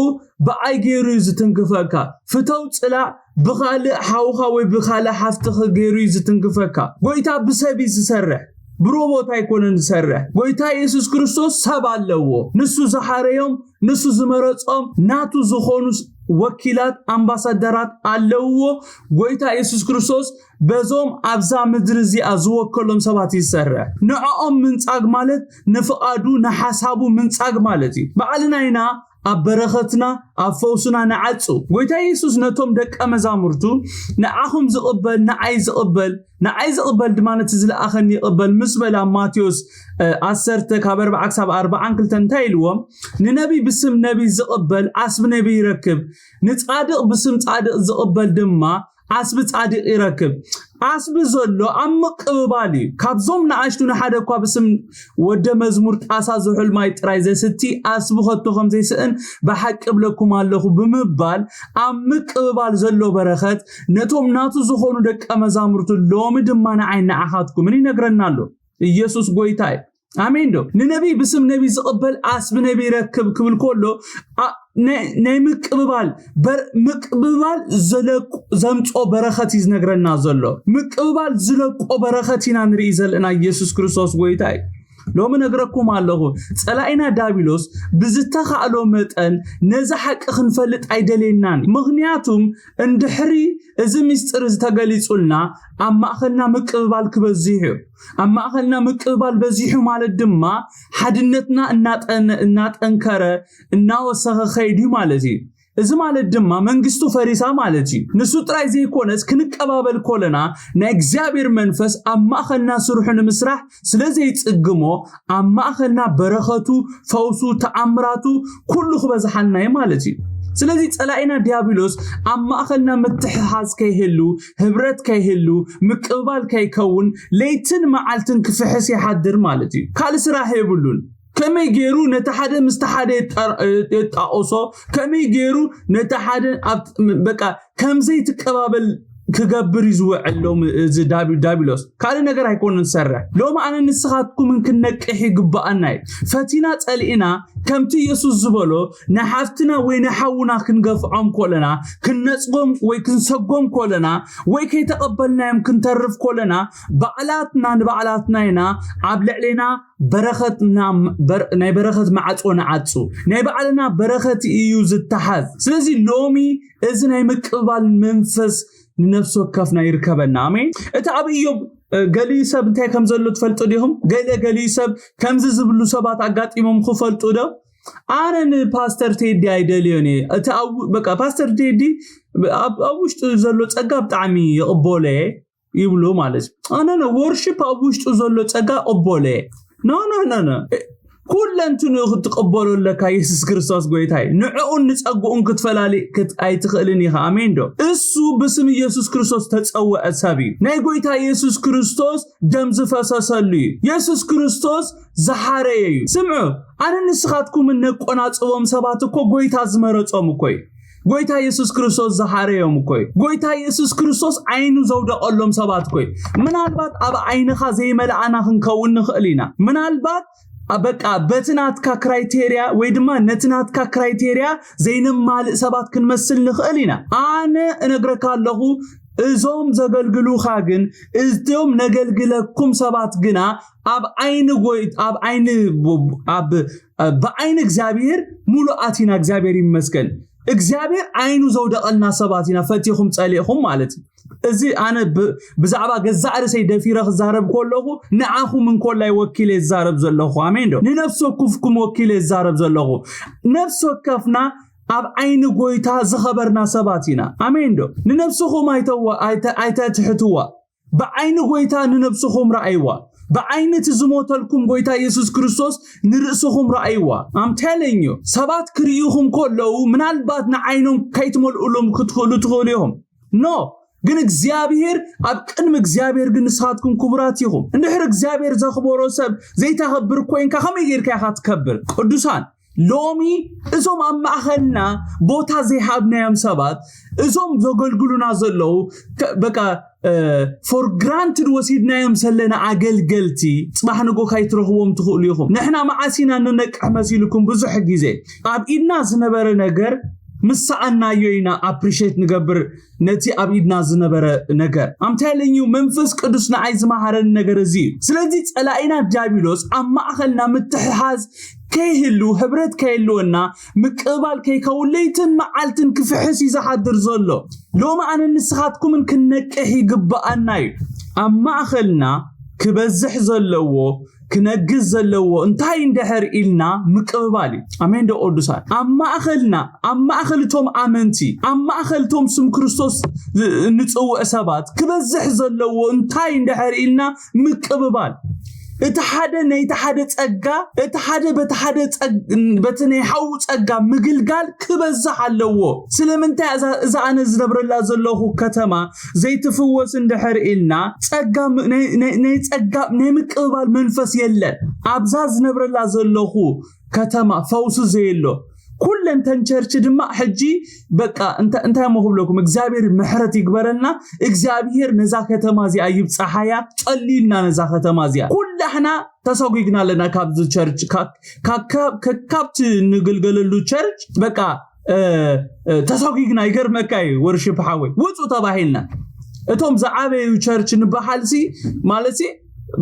ብኣይ ገይሩ እዩ ዝትንክፈካ። ፍተው ጽላእ ብኻልእ ሓውኻ ወይ ብኻልእ ሓፍትኺ ገይሩ እዩ ዝትንክፈካ። ጎይታ ብሰብ እዩ ዝሰርሕ፣ ብሮቦት ኣይኮነን ዝሰርሕ። ጎይታ የሱስ ክርስቶስ ሰብ ኣለዎ። ንሱ ዝሓረዮም፣ ንሱ ዝመረጾም፣ ናቱ ዝኾኑ ወኪላት፣ ኣምባሳደራት ኣለውዎ። ጎይታ የሱስ ክርስቶስ በዞም ኣብዛ ምድሪ እዚኣ ዝወከሎም ሰባት ይሰርሕ። ንዕኦም ምንጻግ ማለት ንፍቓዱ ንሓሳቡ ምንጻግ ማለት እዩ። ባዕልና ኢና ኣብ በረኸትና ኣብ ፈውስና ንዓጹ። ጎይታ የሱስ ነቶም ደቀ መዛሙርቱ ንዓኹም ዝቕበል ንዓይ ዝቕበል ንዓይ ዝቕበል ድማ ነቲ ዝለኣኸኒ ይቕበል ምስ በለ ኣብ ማቴዎስ ዓሰርተ ካብ ኣርባዓ ክሳብ ኣርባዓን ክልተን እንታይ ኢልዎም? ንነቢይ ብስም ነቢይ ዝቕበል ዓስቢ ነቢይ ይረክብ፣ ንጻድቕ ብስም ጻድቕ ዝቕበል ድማ ዓስቢ ጻድቕ ይረክብ። ዓስቢ ዘሎ ኣብ ምቅብባል እዩ። ካብዞም ንኣሽቱ ንሓደ እኳ ብስም ወደ መዝሙር ጣሳ ዝሑል ማይ ጥራይ ዘስቲ ዓስቢ ከቶ ከም ዘይስእን ብሓቂ እብለኩም ኣለኹ ብምባል ኣብ ምቅብባል ዘሎ በረኸት ነቶም ናቱ ዝኾኑ ደቀ መዛሙርቱ ሎሚ ድማ ንዓይ ንዓኻትኩምን ይነግረና ኣሎ። ኢየሱስ ጎይታ እዩ። ኣሜን ዶ? ንነቢይ ብስም ነቢይ ዝቕበል ዓስቢ ነቢይ ይረክብ ክብል ከሎ ናይ ምቅብባል ምቅብባል ዘምፆ በረኸት እዩ ዝነግረና ዘሎ። ምቅብባል ዝለቆ በረኸት ኢና ንርኢ ዘለና። ኢየሱስ ክርስቶስ ጎይታ እዩ። ሎሚ ነግረኩም ኣለኹ፣ ፀላኢና ዳቢሎስ ብዝተኻእሎ መጠን ነዚ ሓቂ ክንፈልጥ ኣይደልየናን። ምኽንያቱም እንድሕሪ እዚ ምስጢር እዚ ተገሊጹልና ኣብ ማእኸልና ምቅብባል ክበዝሕ እዩ። ኣብ ማእኸልና ምቅብባል በዚሑ ማለት ድማ ሓድነትና እናጠንከረ እናወሰኸ ኸይድ እዩ ማለት እዩ። እዚ ማለት ድማ መንግስቱ ፈሪሳ ማለት እዩ። ንሱ ጥራይ ዘይኮነስ ክንቀባበል ኮለና ናይ እግዚኣብሔር መንፈስ ኣብ ማእኸልና ስርሑ ንምስራሕ ስለ ዘይጽግሞ ኣብ ማእኸልና በረኸቱ፣ ፈውሱ፣ ተኣምራቱ ኩሉ ክበዝሓልና እዩ ማለት እዩ። ስለዚ ጸላኢና ዲያብሎስ ኣብ ማእኸልና ምትሕሓዝ ከይህሉ፣ ህብረት ከይህሉ፣ ምቅብባል ከይከውን ለይትን መዓልትን ክፍሕስ ይሓድር ማለት እዩ። ካልእ ስራሕ የብሉን። ከመይ ገይሩ ነቲ ሓደ ምስቲ ሓደ የጣቕሶ፣ ከመይ ገይሩ ነቲ ሓደ በቃ ከምዘይትቀባበል ክገብር እዩ ዝውዕል ሎሚ እዚ ዳቢሎስ። ካልእ ነገር ኣይኮነን ዝሰርሕ። ሎሚ ኣነ ንስኻትኩምን ክንነቅሕ ይግብኣና እዩ። ፈቲና ጸሊእና ከምቲ ኢየሱስ ዝበሎ ንሓፍትና ወይ ንሓውና ክንገፍዖም ኮለና፣ ክንነጽጎም ወይ ክንሰጎም ኮለና፣ ወይ ከይተቐበልናዮም ክንተርፍ ኮለና፣ ባዕላትና ንባዕላትና ኢና ኣብ ልዕሌና በረኸትና ናይ በረኸት ማዕጾ ንዓጹ። ናይ ባዕልና በረኸት እዩ ዝተሓዝ። ስለዚ ሎሚ እዚ ናይ ምቅብባል መንፈስ ንነፍሲ ወከፍና ይርከበና። ኣሜን። እቲ ኣብ ኢዮብ ገሊኡ ሰብ እንታይ ከም ዘሎ ትፈልጡ ዲኹም? ገለ ገሊኡ ሰብ ከምዚ ዝብሉ ሰባት ኣጋጢሞም ክፈልጡ ዶ? ኣነ ንፓስተር ቴዲ ኣይደልዮን እየ። እቲ ኣብ በቃ ፓስተር ቴዲ ኣብ ውሽጡ ዘሎ ጸጋ ብጣዕሚ ይቕበሎ እየ ይብሉ ማለት እዩ። ኣነ ነ ወርሺፕ ኣብ ውሽጡ ዘሎ ጸጋ ቅበሎ እየ። ኖ ኖ ኖ ኖ ኩለንትንኡ ክትቅበሎ ኣለካ። የሱስ ክርስቶስ ጎይታ እዩ። ንዕኡን ንጸግኡን ክትፈላሊ ኣይትኽእልን ኢኻ። ኣሜን ዶ? እሱ ብስም ኢየሱስ ክርስቶስ ተጸውዐ ሰብ እዩ። ናይ ጎይታ ኢየሱስ ክርስቶስ ደም ዝፈሰሰሉ እዩ። የሱስ ክርስቶስ ዝሓረየ እዩ። ስምዑ፣ ኣነ ንስኻትኩምን ነቆናጽቦም ሰባት እኮ ጎይታ ዝመረጾም እኮ እዩ። ጎይታ የሱስ ክርስቶስ ዝሓረዮም እኮ እዩ። ጎይታ የሱስ ክርስቶስ ዓይኑ ዘውደቐሎም ሰባት እኮ እዩ። ምናልባት ኣብ ዓይንኻ ዘይመልኣና ክንከውን ንኽእል ኢና። ምናልባት በቃ በቲ ናትካ ክራይቴርያ ወይ ድማ ነቲ ናትካ ክራይቴርያ ዘይነማልእ ሰባት ክንመስል ንኽእል ኢና። ኣነ እነግረካ ኣለኹ፣ እዞም ዘገልግሉኻ ግን፣ እዞም ነገልግለኩም ሰባት ግና ኣብ ዓይኒ ጎይ ኣብ ዓይኒ ኣብ ብዓይኒ እግዚኣብሔር ሙሉኣት ኢና። እግዚኣብሔር ይመስገን። እግዚኣብሔር ዓይኑ ዘውደቐልና ሰባት ኢና፣ ፈቲኹም ጸሊእኹም ማለት እዩ። እዚ ኣነ ብዛዕባ ገዛእ ርእሰይ ደፊረ ክዛረብ ከለኹ ንዓኹም እንኮላይ ወኪለ ዝዛረብ ዘለኹ። ኣሜን ዶ? ንነፍሲ ወከፍኩም ወኪለ ዝዛረብ ዘለኹ። ነፍሲ ወከፍና ኣብ ዓይኒ ጎይታ ዝኸበርና ሰባት ኢና። ኣሜን ዶ? ንነፍስኹም ኣይተትሕትዋ። ብዓይኒ ጎይታ ንነብስኹም ረኣይዋ። ብዓይኒ እቲ ዝሞተልኩም ጎይታ የሱስ ክርስቶስ ንርእስኹም ረኣይዋ። ኣም ቴለኝ ዩ ሰባት ክርእዩኹም ከለዉ ምናልባት ንዓይኖም ከይትመልኡሎም ክትኽእሉ ትኽእሉ ኢኹም። ኖ ግን እግዚኣብሔር ኣብ ቅድሚ እግዚኣብሔር ግን ንስኻትኩም ክቡራት ኢኹም። እንድሕር እግዚኣብሔር ዘኽበሮ ሰብ ዘይተኸብር ኮይንካ ከመይ ጌርካ ኢኻ ትከብር? ቅዱሳን ሎሚ እዞም ኣብ ማእኸልና ቦታ ዘይሃብናዮም ሰባት እዞም ዘገልግሉና ዘለዉ በቃ for granted ወሲድናዮም ዘለና ኣገልገልቲ ጽባሕ ንጎ ካይትረኽቦም ትኽእሉ ኢኹም። ንሕና መዓስ ኢና ንነቅሕ መሲልኩም ብዙሕ ግዜ ኣብ ኢድና ዝነበረ ነገር ምስ ሰኣናዮ ኢና ኣፕሪሼት ንገብር ነቲ ኣብ ኢድና ዝነበረ ነገር። ኣምታይለኝ መንፈስ ቅዱስ ንዓይ ዝመሃረኒ ነገር እዚ እዩ። ስለዚ ጸላኢና ዲያብሎስ ኣብ ማእኸልና ምትሕሓዝ ከይህሉ ህብረት ከይህልወና ምቅባል ከይከውን ለይትን መዓልትን ክፍሕስ እዩ ዝሓድር ዘሎ። ሎሚ ኣነ ንስኻትኩምን ክንነቅሕ ይግብኣና እዩ። ኣብ ማእኸልና ክበዝሕ ዘለዎ ክነግዝ ዘለዎ እንታይ እንድሕር ኢልና ምቅብባል እዩ። ኣሜን ዶ ቅዱሳን? ኣብ ማእኸልና ኣብ ማእኸል እቶም ኣመንቲ ኣብ ማእኸል እቶም ስም ክርስቶስ ንፅውዕ ሰባት ክበዝሕ ዘለዎ እንታይ እንድሕር ኢልና ምቅብባል እቲ ሓደ ናይቲ ሓደ ጸጋ እቲ ሓደ በቲ ሓደ በቲ ናይ ሓዉ ጸጋ ምግልጋል ክበዝሕ ኣለዎ። ስለምንታይ እዛ ኣነ ዝነብረላ ዘለኹ ከተማ ዘይትፍወስ እንድሕር ኢልና ጸጋ ናይ ጸጋ ናይ ምቅብባል መንፈስ የለን። ኣብዛ ዝነብረላ ዘለኹ ከተማ ፈውሲ ዘየሎ ኩለን ተን ቸርች ድማ ሕጂ በቃ እንታይ እሞ ክብለኩም እግዚኣብሔር ምሕረት ይግበረልና። እግዚኣብሔር ነዛ ከተማ እዚኣ ይብፅሓያ። ጸልዩልና ነዛ ከተማ እዚኣ ኩላሕና ተሰጒግና ኣለና ካብዚ ቸርች ካብቲ ንግልገለሉ ቸርች በቃ ተሰጒግና። ይገርመካ እዩ ወርሺፕ ሓወይ ውፁ ተባሂልና እቶም ዝዓበዩ ቸርች ንበሃል ሲ ማለት ሲ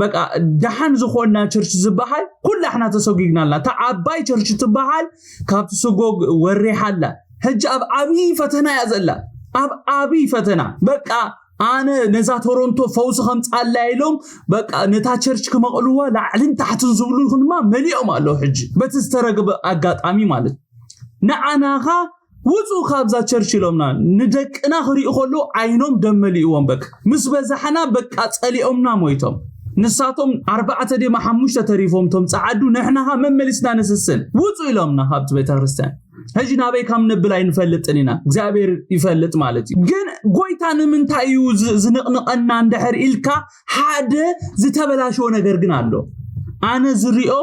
በቃ ደሓን ዝኾና ቸርች ዝበሃል ኩላሕና ተሰጒግና ኣለና። እታ ዓባይ ቸርች ትበሃል ካብቲ ስጎግ ወሪሓ ኣላ። ሕጂ ኣብ ዓብዪ ፈተና እያ ዘላ። ኣብ ዓብዪ ፈተና በቃ ኣነ ነዛ ቶሮንቶ ፈውሲ ከምፃላ ኢሎም በቃ ነታ ቸርች ክመቕልዋ ላዕልን ታሕትን ዝብሉ ድማ መሊኦም ኣለዉ። ሕጂ በቲ ዝተረግበ ኣጋጣሚ ማለት ንዓናኻ ውፁ ካብዛ ቸርች ኢሎምና። ንደቅና ክሪኡ ከለዉ ዓይኖም ደም መሊእዎም። በቃ ምስ በዛሕና በቃ ጸሊኦምና ሞይቶም። ንሳቶም ኣርባዕተ ደማ ሓሙሽተ ተሪፎም ቶም ጸዓዱ ንሕናኻ መመሊስና ንስስን ውፁ ኢሎምና ካብቲ ቤተ ክርስቲያን። ሕጂ ናበይ ከም ንብል ኣይንፈልጥን ኢና፣ እግዚኣብሔር ይፈልጥ ማለት እዩ። ግን ጎይታ ንምንታይ እዩ ዝንቕንቐና እንድሕር ኢልካ ሓደ ዝተበላሸወ ነገር ግን ኣሎ። ኣነ ዝሪኦ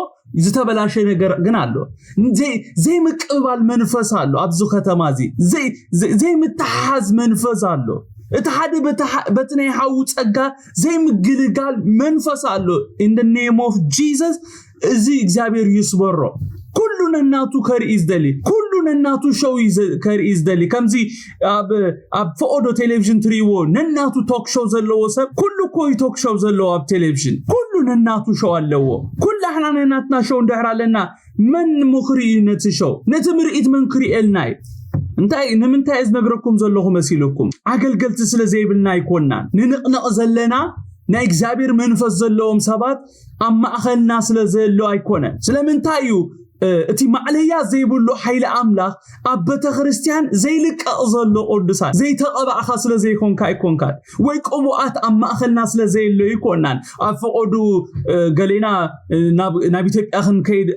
ዝተበላሸ ነገር ግን ኣሎ። ዘይምቅብባል መንፈስ ኣሎ ኣብዚ ከተማ እዚ። ዘይምትሓዝ መንፈስ ኣሎ። እቲ ሓደ በቲ ናይ ሓዉ ጸጋ ዘይምግልጋል መንፈስ ኣሎ። In the name of Jesus እዚ እግዚኣብሔር ይስበሮ። ኩሉ ነናቱ ከርኢ ዝደሊ ኩሉ ነናቱ ሾው ከርኢ ዝደሊ ከምዚ ኣብ ኣብ ፈኦዶ ቴሌቪዥን ትርእይዎ ነናቱ ቶክ ሾው ዘለዎ ሰብ ኩሉ እኮ እዩ ቶክ ሾው ዘለዎ ኣብ ቴሌቪዥን ኩሉ ነናቱ ሾው ኣለዎ። ኩላሕና ነናትና ሾው እንድሕር ኣለና መን ምኽሪ እዩ ነቲ ሾው ነቲ ምርኢት መን ክርእየልና እዩ? እንታይ ንምንታይ ዝነግረኩም ዘለኹ መሲልኩም? ኣገልገልቲ ስለ ዘይብልና ኣይኮናን። ንንቕነቕ ዘለና ናይ እግዚኣብሔር መንፈስ ዘለዎም ሰባት ኣብ ማእኸልና ስለ ዘሎ ኣይኮነን። ስለምንታይ እዩ እቲ ማዕለያ ዘይብሉ ሓይሊ ኣምላኽ ኣብ ቤተ ክርስቲያን ዘይልቀቕ ዘሎ ቅዱሳን ዘይተቐባእኻ ስለ ዘይኮንካ ኣይኮንካን፣ ወይ ቅቡኣት ኣብ ማእኸልና ስለ ዘየሎ ኣይኮናን። ኣብ ፈቐዱ ገሌና ናብ ኢትዮጵያ ክንከይድ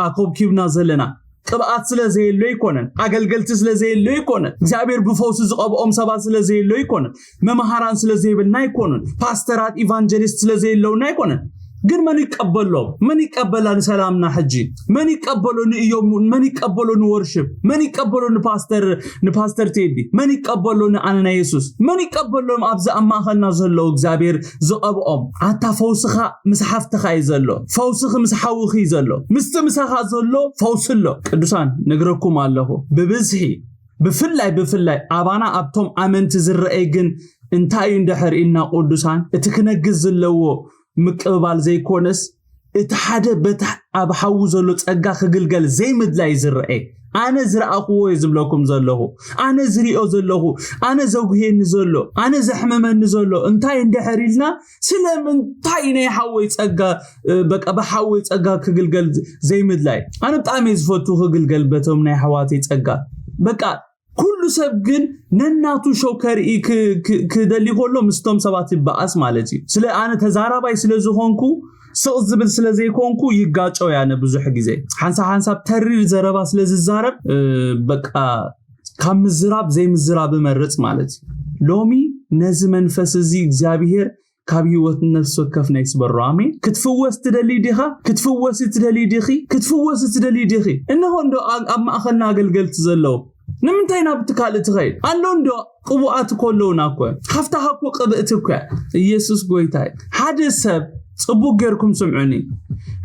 ኣኮብኪብና ዘለና ቅብኣት ስለ ዘየሎ ኣይኮነን። ኣገልገልቲ ስለ ዘየሎ ኣይኮነን። እግዚኣብሔር ብፈውሲ ዝቐብኦም ሰባት ስለ ዘየሎ ኣይኮነን። መምሃራን ስለ ዘይብልና ኣይኮነን። ፓስተራት ኢቫንጀሊስት ስለ ዘየለውና ኣይኮነን። ግን መን ይቀበሎም? መን ይቀበላ ንሰላምና ሕጂ? መን ይቀበሎ ንእዮብ? መን ይቀበሎ ንወርሽፕ? መን ይቀበሎ ንፓስተር ንፓስተር ቴዲ? መን ይቀበሎ ንኣነ ናይ የሱስ? መን ይቀበሎም? ኣብዚ ኣብ ማእኸልና ዘለዉ እግዚኣብሔር ዝቐብኦም። ኣታ ፈውስኻ ምስ ሓፍትኻ እዩ ዘሎ። ፈውስኺ ምስ ሓውኺ እዩ ዘሎ። ምስቲ ምሳኻ ዘሎ ፈውሲ ኣሎ። ቅዱሳን ነግረኩም ኣለኹ፣ ብብዝሒ ብፍላይ ብፍላይ ኣባና ኣብቶም ኣመንቲ ዝረኣይ ግን እንታይ እዩ እንድሕር ኢልና ቅዱሳን እቲ ክነግስ ዘለዎ ምቅብባል ዘይኮነስ እቲ ሓደ በታ ኣብ ሓዊ ዘሎ ጸጋ ክግልገል ዘይምድላይ ዝረአ ኣነ ዝረኣኽዎ እየ ዝብለኩም ዘለኹ። ኣነ ዝሪኦ ዘለኹ፣ ኣነ ዘጉሄኒ ዘሎ፣ ኣነ ዘሕመመኒ ዘሎ እንታይ እንድሕር ኢልና፣ ስለምንታይ ናይ ሓወይ ጸጋ በቃ ብሓወይ ጸጋ ክግልገል ዘይምድላይ? ኣነ ብጣዕሚ እየ ዝፈቱ ክግልገል በቶም ናይ ኣሕዋተይ ጸጋ። በቃ ኩሉ ሰብ ግን ነናቱ ሾው ከርኢ ክደሊ ከሎ ምስቶም ሰባት ይበኣስ ማለት እዩ። ስለ ኣነ ተዛራባይ ስለ ዝኾንኩ፣ ስቕ ዝብል ስለ ዘይኮንኩ ይጋጨው ያነ ብዙሕ ግዜ። ሓንሳብ ሓንሳብ ተሪር ዘረባ ስለ ዝዛረብ በቃ ካብ ምዝራብ ዘይምዝራብ እመርጽ ማለት እዩ። ሎሚ ነዚ መንፈስ እዚ እግዚኣብሔር ካብ ህይወት ነፍሲ ወከፍና ይስበሮ። ኣሜን። ክትፍወስ ትደሊ ዲኻ? ክትፍወሲ ትደሊ ዲኺ? ክትፍወሲ ትደሊ ዲኺ? እንሆ እንዶ ኣብ ማእኸልና ኣገልገልቲ ዘለዉ። ንምንታይ ናብ እቲ ካልእ ትኸይድ ኣሎ እንዶ? ቅቡኣት እኮ ኣለውና እኮ። ሓፍታኻ እኮ ቅብእቲ እኮ እያ። ኢየሱስ ጎይታ እዩ። ሓደ ሰብ ጽቡቅ ጌርኩም ስምዑኒ።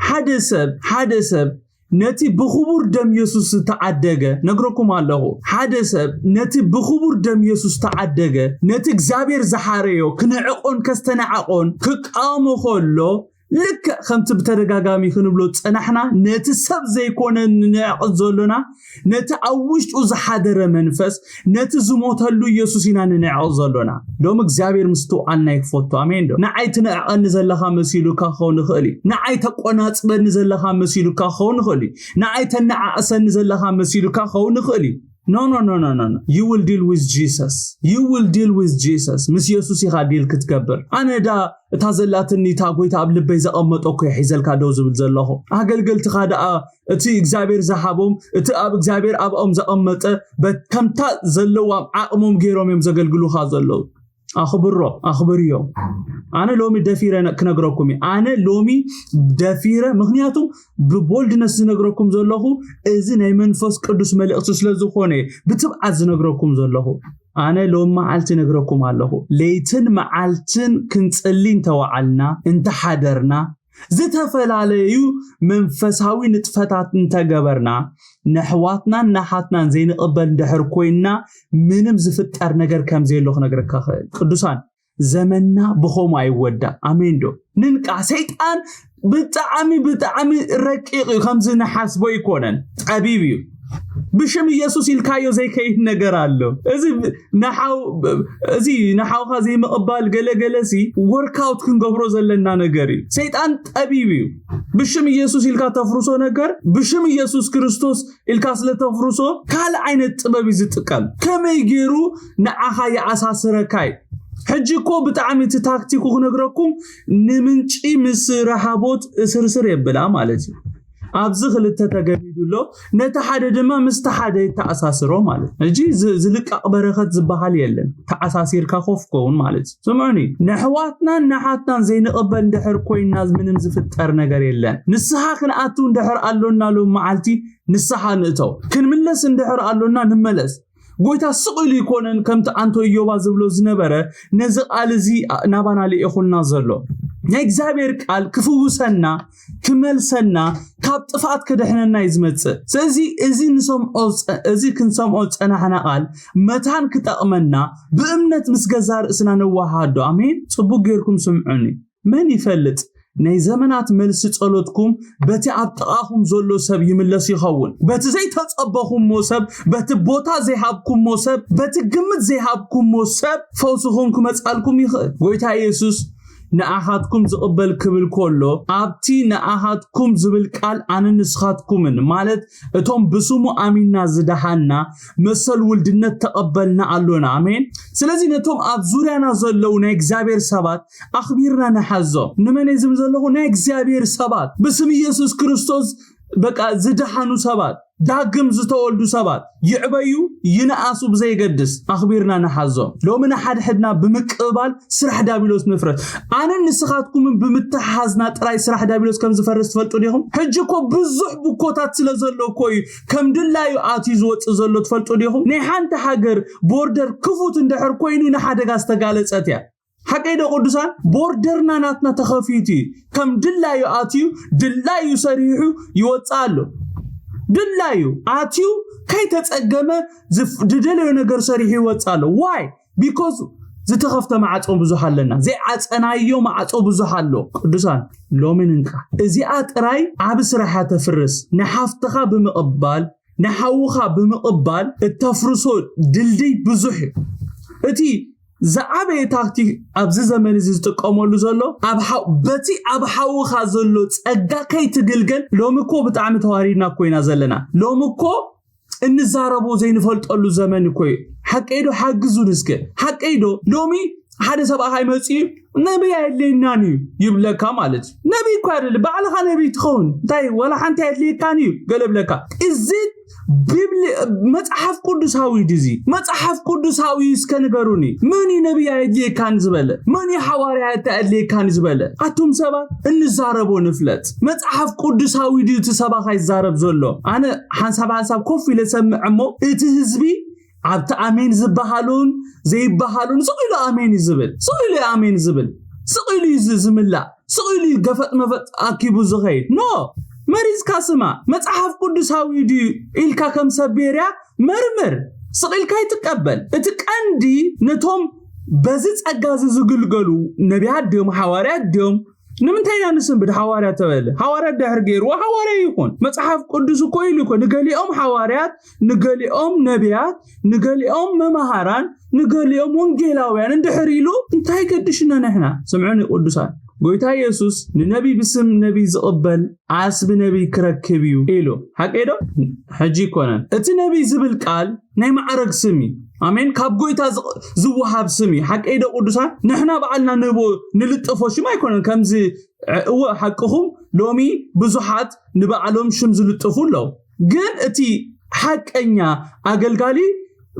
ሓደ ሰብ ሓደ ሰብ ነቲ ብኽቡር ደም የሱስ ዝተዓደገ ነግረኩም ኣለኹ። ሓደ ሰብ ነቲ ብኽቡር ደም የሱስ ተዓደገ፣ ነቲ እግዚኣብሔር ዝሓረዮ ክንዕቆን ከስተናዕቆን ክቃወሞ ከሎ፣ ልክዕ ከምቲ ብተደጋጋሚ ክንብሎ ዝጸናሕና፣ ነቲ ሰብ ዘይኮነ ንንዕቅት ዘሎና፣ ነቲ ኣብ ውሽጡ ዝሓደረ መንፈስ፣ ነቲ ዝሞተሉ ኢየሱስ ኢና ንንዕቕ ዘሎና። ሎም እግዚኣብሔር ምስትውዓልና ይክፈቱ። ኣሜን ዶ? ንዓይ ትንዕቐኒ ዘለኻ መሲሉካ ክኸውን ይኽእል እዩ። ንዓይ ተቆናጽበኒ ዘለኻ መሲሉካ ክኸውን ይኽእል እዩ። ንዓይ ተነዓእሰኒ ዘለኻ መሲሉካ ክኸውን ይኽእል እዩ። No, no, no, no, no, no. You will deal with Jesus. You will deal with Jesus. ምስ የሱስ ኢኻ ዲል ክትገብር። ኣነ ዳ እታ ዘላትኒ እታ ጎይታ ኣብ ልበይ ዘቐመጦ እኮ ሒዘልካ ደው ዝብል ዘለኹ። ኣገልገልትኻ ደኣ እቲ እግዚኣብሔር ዝሃቦም፣ እቲ ኣብ እግዚኣብሔር ኣብኦም ዘቐመጠ፣ ከምታ ዘለዋም ዓቕሞም ገይሮም እዮም ዘገልግሉኻ ዘለዉ። ኣኽብሮ ኣኽብርዮም። ኣነ ሎሚ ደፊረ ክነግረኩም እየ። ኣነ ሎሚ ደፊረ፣ ምክንያቱ ብቦልድነስ ዝነግረኩም ዘለኹ እዚ ናይ መንፈስ ቅዱስ መልእኽቲ ስለ ዝኾነ ብትብዓት ዝነግረኩም ዘለኹ። ኣነ ሎም መዓልቲ ነግረኩም ኣለኹ፣ ለይትን መዓልትን ክንጽሊ እንተወዓልና፣ እንተሓደርና፣ ዝተፈላለዩ መንፈሳዊ ንጥፈታት እንተገበርና፣ ነሕዋትናን ናሓትናን ዘይንቕበል እንድሕር ኮይንና፣ ምንም ዝፍጠር ነገር ከም ዘየሎ ክነግረካ ክእል። ቅዱሳን፣ ዘመንና ብኸምኡ ኣይወዳ። ኣሜን ዶ? ንንቃ። ሰይጣን ብጣዕሚ ብጣዕሚ ረቂቕ እዩ፣ ከምዚ ንሓስቦ ኣይኮነን፣ ጠቢብ እዩ። ብሽም ኢየሱስ ኢልካዮ ዘይከይድ ነገር ኣሎ። እዚ ንሓው እዚ ንሓውካ ዘይምቕባል ገለገለ ሲ ወርካውት ክንገብሮ ዘለና ነገር እዩ። ሰይጣን ጠቢብ እዩ። ብሽም ኢየሱስ ኢልካ ተፍርሶ ነገር ብሽም ኢየሱስ ክርስቶስ ኢልካ ስለ ተፍርሶ ካልእ ዓይነት ጥበብ እዩ ዝጥቀም። ከመይ ገይሩ ንዓኻ ይኣሳስረካ እዩ። ሕጂ እኮ ብጣዕሚ እቲ ታክቲኩ ክነግረኩም ንምንጪ ምስ ረሃቦት እስርስር የብላ ማለት እዩ። ኣብዚ ክልተ ተገሚዱ ኣሎ፣ ነቲ ሓደ ድማ ምስቲ ሓደ ይተኣሳስሮ ማለት እዩ። ሕጂ ዝ- ዝልቀቕ በረኸት ዝበሃል የለን። ተኣሳሲርካ ኮፍ ከውን ማለት እዩ። ስምዑኒ፣ ነሕዋትናን ናሓትናን ዘይንቕበል እንድሕር ኮይንና ምንም ዝፍጠር ነገር የለን። ንስሓ ክንኣቱ እንድሕር ኣሎና ሎም መዓልቲ ንስሓ ንእተው። ክንምለስ እንድሕር ኣሎና ንመለስ። ጎይታ ስቕ ኢሉ ይኮነን ከምቲ ኣንቶ ኢዮባ ዝብሎ ዝነበረ ነዚ ቃል እዚ ናባና ልኢኹልና ዘሎ። ናይ እግዚኣብሔር ቃል ክፍውሰና፣ ክመልሰና፣ ካብ ጥፍኣት ክድሕነና እዩ ዝመጽእ። ስለዚ እዚ ንሰምዖ ዝጸ- እዚ ክንሰምዖ ዝጸናሕና ቃል መታን ክጠቕመና ብእምነት ምስ ገዛ ርእስና ነዋሃዶ። ኣሜን። ጽቡቅ ጌርኩም ስምዑኒ። መን ይፈልጥ? ናይ ዘመናት መልሲ ጸሎትኩም በቲ ኣብ ጥቓኹም ዘሎ ሰብ ይምለስ ይኸውን። በቲ ዘይተጸበኹሞ ሰብ፣ በቲ ቦታ ዘይሃብኩሞ ሰብ፣ በቲ ግምት ዘይሃብኩሞ ሰብ ፈውስኹም ክመጻልኩም ይኽእል። ጎይታ ኢየሱስ ንኣኻትኩም ዝቕበል ክብል ከሎ ኣብቲ ንኣኻትኩም ዝብል ቃል ኣነ ንስኻትኩምን ማለት እቶም ብስሙ ኣሚንና ዝደሓንና መሰል ውልድነት ተቐበልና ኣሎና። ኣሜን። ስለዚ ነቶም ኣብ ዙርያና ዘለዉ ናይ እግዚኣብሔር ሰባት ኣኽቢርና ንሓዞም። ንመን እየ ዝብል ዘለኹ? ናይ እግዚኣብሔር ሰባት ብስም ኢየሱስ ክርስቶስ በቃ ዝደሓኑ ሰባት ዳግም ዝተወልዱ ሰባት ይዕበዩ ይንኣሱ ብዘይገድስ ኣኽቢርና ንሓዞም። ሎሚ ንሓድሕድና ብምቅባል ስራሕ ዳቢሎስ ንፍረስ። ኣነን ንስኻትኩምን ብምትሓሓዝና ጥራይ ስራሕ ዳቢሎስ ከም ዝፈርስ ትፈልጡ ዲኹም? ሕጂ እኮ ብዙሕ ብኮታት ስለ ዘሎ እኮ እዩ ከም ድላዩ ኣትዩ ዝወፅእ ዘሎ ትፈልጡ ዲኹም? ናይ ሓንቲ ሃገር ቦርደር ክፉት እንድሕር ኮይኑ ንሓደጋ ዝተጋለፀት እያ። ሓቀይ ዶ ቅዱሳን? ቦርደርና ናትና ተኸፊቱ እዩ። ከም ድላዩ ኣትዩ ድላዩ ሰሪሑ ይወፅእ ኣሎ። ድላዩ ኣትዩ ከይተፀገመ ዝደለዮ ነገር ሰሪሑ ይወፅእ ኣሎ። ዋይ ቢኮዝ ዝተኸፍተ ማዕፆ ብዙሕ ኣለና። ዘይዓፀናዮ ማዕፆ ብዙሕ ኣሎ። ቅዱሳን ሎሚ ንንቃ። እዚኣ ጥራይ ዓብ ስራሓ ተፍርስ። ንሓፍትኻ ብምቕባል ንሓውኻ ብምቕባል እተፍርሶ ድልድይ ብዙሕ እዩ። እቲ ዝዓበየ ታክቲክ ኣብዚ ዘመን እዚ ዝጥቀመሉ ዘሎ በቲ ኣብ ሓውኻ ዘሎ ፀጋ ከይትግልገል። ሎሚ እኮ ብጣዕሚ ተዋሪድና እኮ ኢና ዘለና። ሎሚ እኮ እንዛረቦ ዘይንፈልጠሉ ዘመን እኮ እዩ። ሓቀይዶ ሓግዙን እስከ ሓቀይዶ ሎሚ ሓደ ሰብኣኻይ መፅኡ ነቢይ ኣየድልየናን እዩ ይብለካ ማለት እዩ። ነቢይ እኮ ኣይደለ ባዕልኻ ነቢይ ትኸውን እንታይ ወላ ሓንቲ ኣየድልየካን እዩ ገለ ብለካ። እዚ ቢብሊ መፅሓፍ ቅዱሳዊ ድዚ መፅሓፍ ቅዱሳዊ እስከ ንገሩኒ። መን እዩ ነቢይ ኣየድልየካን ዝበለ? መን እዩ ሓዋርያ ኣየድልየካን ዝበለ? ኣቱም ሰባት እንዛረቦ ንፍለጥ። መፅሓፍ ቅዱሳዊ ድዩ እቲ ሰባኻ ይዛረብ ዘሎ? ኣነ ሓንሳብ ሓንሳብ ኮፍ ኢለ ሰምዕ እሞ እቲ ህዝቢ ኣብቲ ኣሜን ዝበሃሉን ዘይበሃሉን ስቕ ኢሉ ኣሜን እዩ ዝብል ስቕ ኢሉ ኣሜን ዝብል ስቕ ኢሉ እዩ ዝምላእ ስቕ ኢሉ እዩ ገፈጥ መፈጥ ኣኪቡ ዝኸይድ ኖ። መሪዝካ ስማ። መፅሓፍ ቅዱሳዊ ድዩ ኢልካ ከም ሰብ ቤርያ መርምር። ስቕ ኢልካ ይትቀበል። እቲ ቀንዲ ነቶም በዚ ፀጋ እዚ ዝግልገሉ ነቢያት ድዮም ሓዋርያት ድዮም ንምንታይ ኢና ንስንብድ ሓዋርያ ተበለ? ሓዋርያ ድሕር ገይርዎ ሓዋርያ ይኹን። መፅሓፍ ቅዱስ እኮ ኢሉ እኮ ንገሊኦም ሓዋርያት፣ ንገሊኦም ነቢያት፣ ንገሊኦም መማሃራን፣ ንገሊኦም ወንጌላውያን እንድሕር ኢሉ እንታይ ገድሽና ንሕና? ስምዑኒ ቅዱሳን፣ ጎይታ ኢየሱስ ንነቢይ ብስም ነቢይ ዝቕበል ዓስቢ ነቢይ ክረክብ እዩ ኢሉ። ሓቀይ ዶ? ሕጂ ይኮነን። እቲ ነቢይ ዝብል ቃል ናይ ማዕረግ ስም እዩ። ኣሜን። ካብ ጎይታ ዝወሃብ ስም እዩ። ሓቀይ ዶ ቅዱሳን? ንሕና በዓልና ንቦ ንልጥፎ ሽም ኣይኮነን። ከምዚ እወ ሓቅኹም ሎሚ ብዙሓት ንባዕሎም ሽም ዝልጥፉ ኣለዉ። ግን እቲ ሓቀኛ ኣገልጋሊ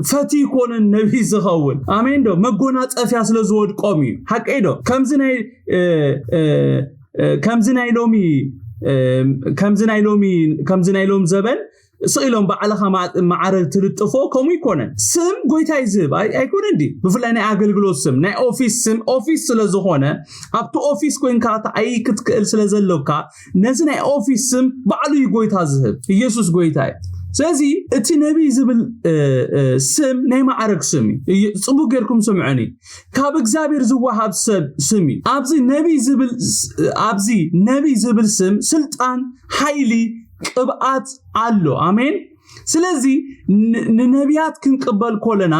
ፈቲ ይኮነን ነቢይ ዝኸውን ኣሜን ዶ መጎናፀፊያ ስለ ዝወድቆም እዩ። ሓቀይ ዶ? ከምዚ ናይ ከምዚ ናይ ሎሚ ከምዚ ናይ ሎሚ ከምዚ ናይ ሎም ዘበን ስቕ ኢሎም ባዕልኻ ማዕረግ ትልጥፎ ከምኡ ይኮነን። ስም ጎይታ እዩ ዝህብ ኣይኮነ እንዲ ብፍላይ ናይ ኣገልግሎት ስም ናይ ኦፊስ ስም ኦፊስ ስለ ዝኾነ ኣብቲ ኦፊስ ኮይንካ ተኣይ ክትክእል ስለ ዘለካ ነዚ ናይ ኦፊስ ስም ባዕሉ እዩ ጎይታ ዝህብ። ኢየሱስ ጎይታ እዩ። ስለዚ እቲ ነቢይ ዝብል ስም ናይ ማዕረግ ስም እዩ። ፅቡቅ ጌርኩም ስምዑኒ። ካብ እግዚኣብሔር ዝወሃብ ሰብ ስም እዩ። ኣብዚ ነቢይ ዝብል ኣብዚ ነቢይ ዝብል ስም ስልጣን፣ ሓይሊ፣ ቅብኣት ኣሎ። ኣሜን። ስለዚ ንነቢያት ክንቅበል ኮለና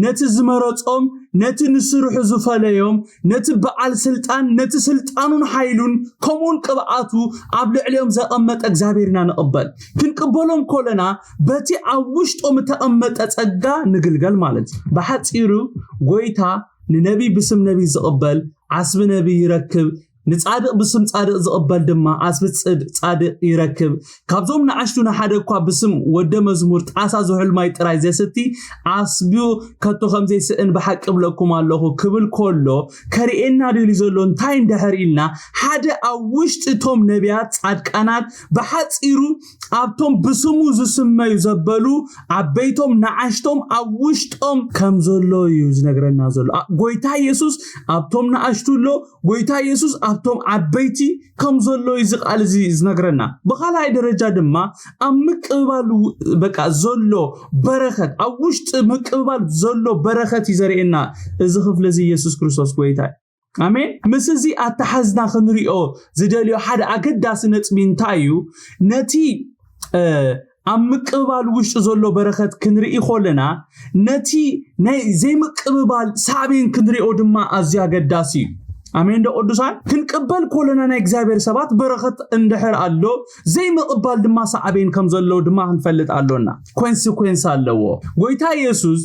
ነቲ ዝመረጾም ነቲ ንስርሑ ዝፈለዮም ነቲ በዓል ስልጣን ነቲ ስልጣኑን ሓይሉን ከምኡውን ቅብኣቱ ኣብ ልዕሊኦም ዘቐመጠ እግዚኣብሔር ኢና ንቕበል። ክንቅበሎም ኮለና በቲ ኣብ ውሽጦም እተቐመጠ ጸጋ ንግልገል ማለት እዩ። ብሓጺሩ ጎይታ ንነቢይ ብስም ነቢይ ዝቕበል ዓስቢ ነቢይ ይረክብ። ንጻድቕ ብስም ጻድቕ ዝቕበል ድማ ዓስቢ ጻድቕ ይረክብ። ካብዞም ንኣሽቱ ንሓደ እኳ ብስም ወደ መዝሙር ጣሳ ዝሑል ማይ ጥራይ ዘስቲ ዓስቢኡ ከቶ ከም ዘይስእን ብሓቂ እብለኩም ኣለኹ ክብል ከሎ ከርእየና ደልዩ ዘሎ እንታይ እንድሕር ኢልና ሓደ ኣብ ውሽጢ እቶም ነቢያት ጻድቃናት ብሓጺሩ ኣብቶም ብስሙ ዝስመዩ ዘበሉ ዓበይቶም ንኣሽቶም ኣብ ውሽጦም ከም ዘሎ እዩ ዝነግረና ዘሎ። ጎይታ ኢየሱስ ኣብቶም ንኣሽቱ ኣሎ ጎይታ ኢየሱስ ኣብቶም ዓበይቲ ከም ዘሎ እዩ እዚ ቃል እዚ ዝነግረና። ብኻልኣይ ደረጃ ድማ ኣብ ምቅብባል በቃ ዘሎ በረኸት ኣብ ውሽጢ ምቅብባል ዘሎ በረኸት እዩ ዘርእየና። እዚ ክፍሊ እዚ ኢየሱስ ክርስቶስ ጎይታ እዩ። ኣሜን። ምስ እዚ ኣተሓዝና ክንሪኦ ዝደልዮ ሓደ ኣገዳሲ ነጥቢ እንታይ እዩ? ነቲ ኣብ ምቅብባል ውሽጢ ዘሎ በረኸት ክንርኢ ኮለና ነቲ ናይ ዘይምቅብባል ሳዕቤን ክንሪኦ ድማ ኣዝዩ ኣገዳሲ እዩ። ኣሜን ዶ ቅዱሳን? ክንቅበል ኮለና ናይ እግዚኣብሔር ሰባት በረኸት እንድሕር ኣሎ፣ ዘይምቕባል ድማ ሳዕቤን ከም ዘለዎ ድማ ክንፈልጥ ኣሎና። ኮንስኮንስ ኣለዎ። ጎይታ ኢየሱስ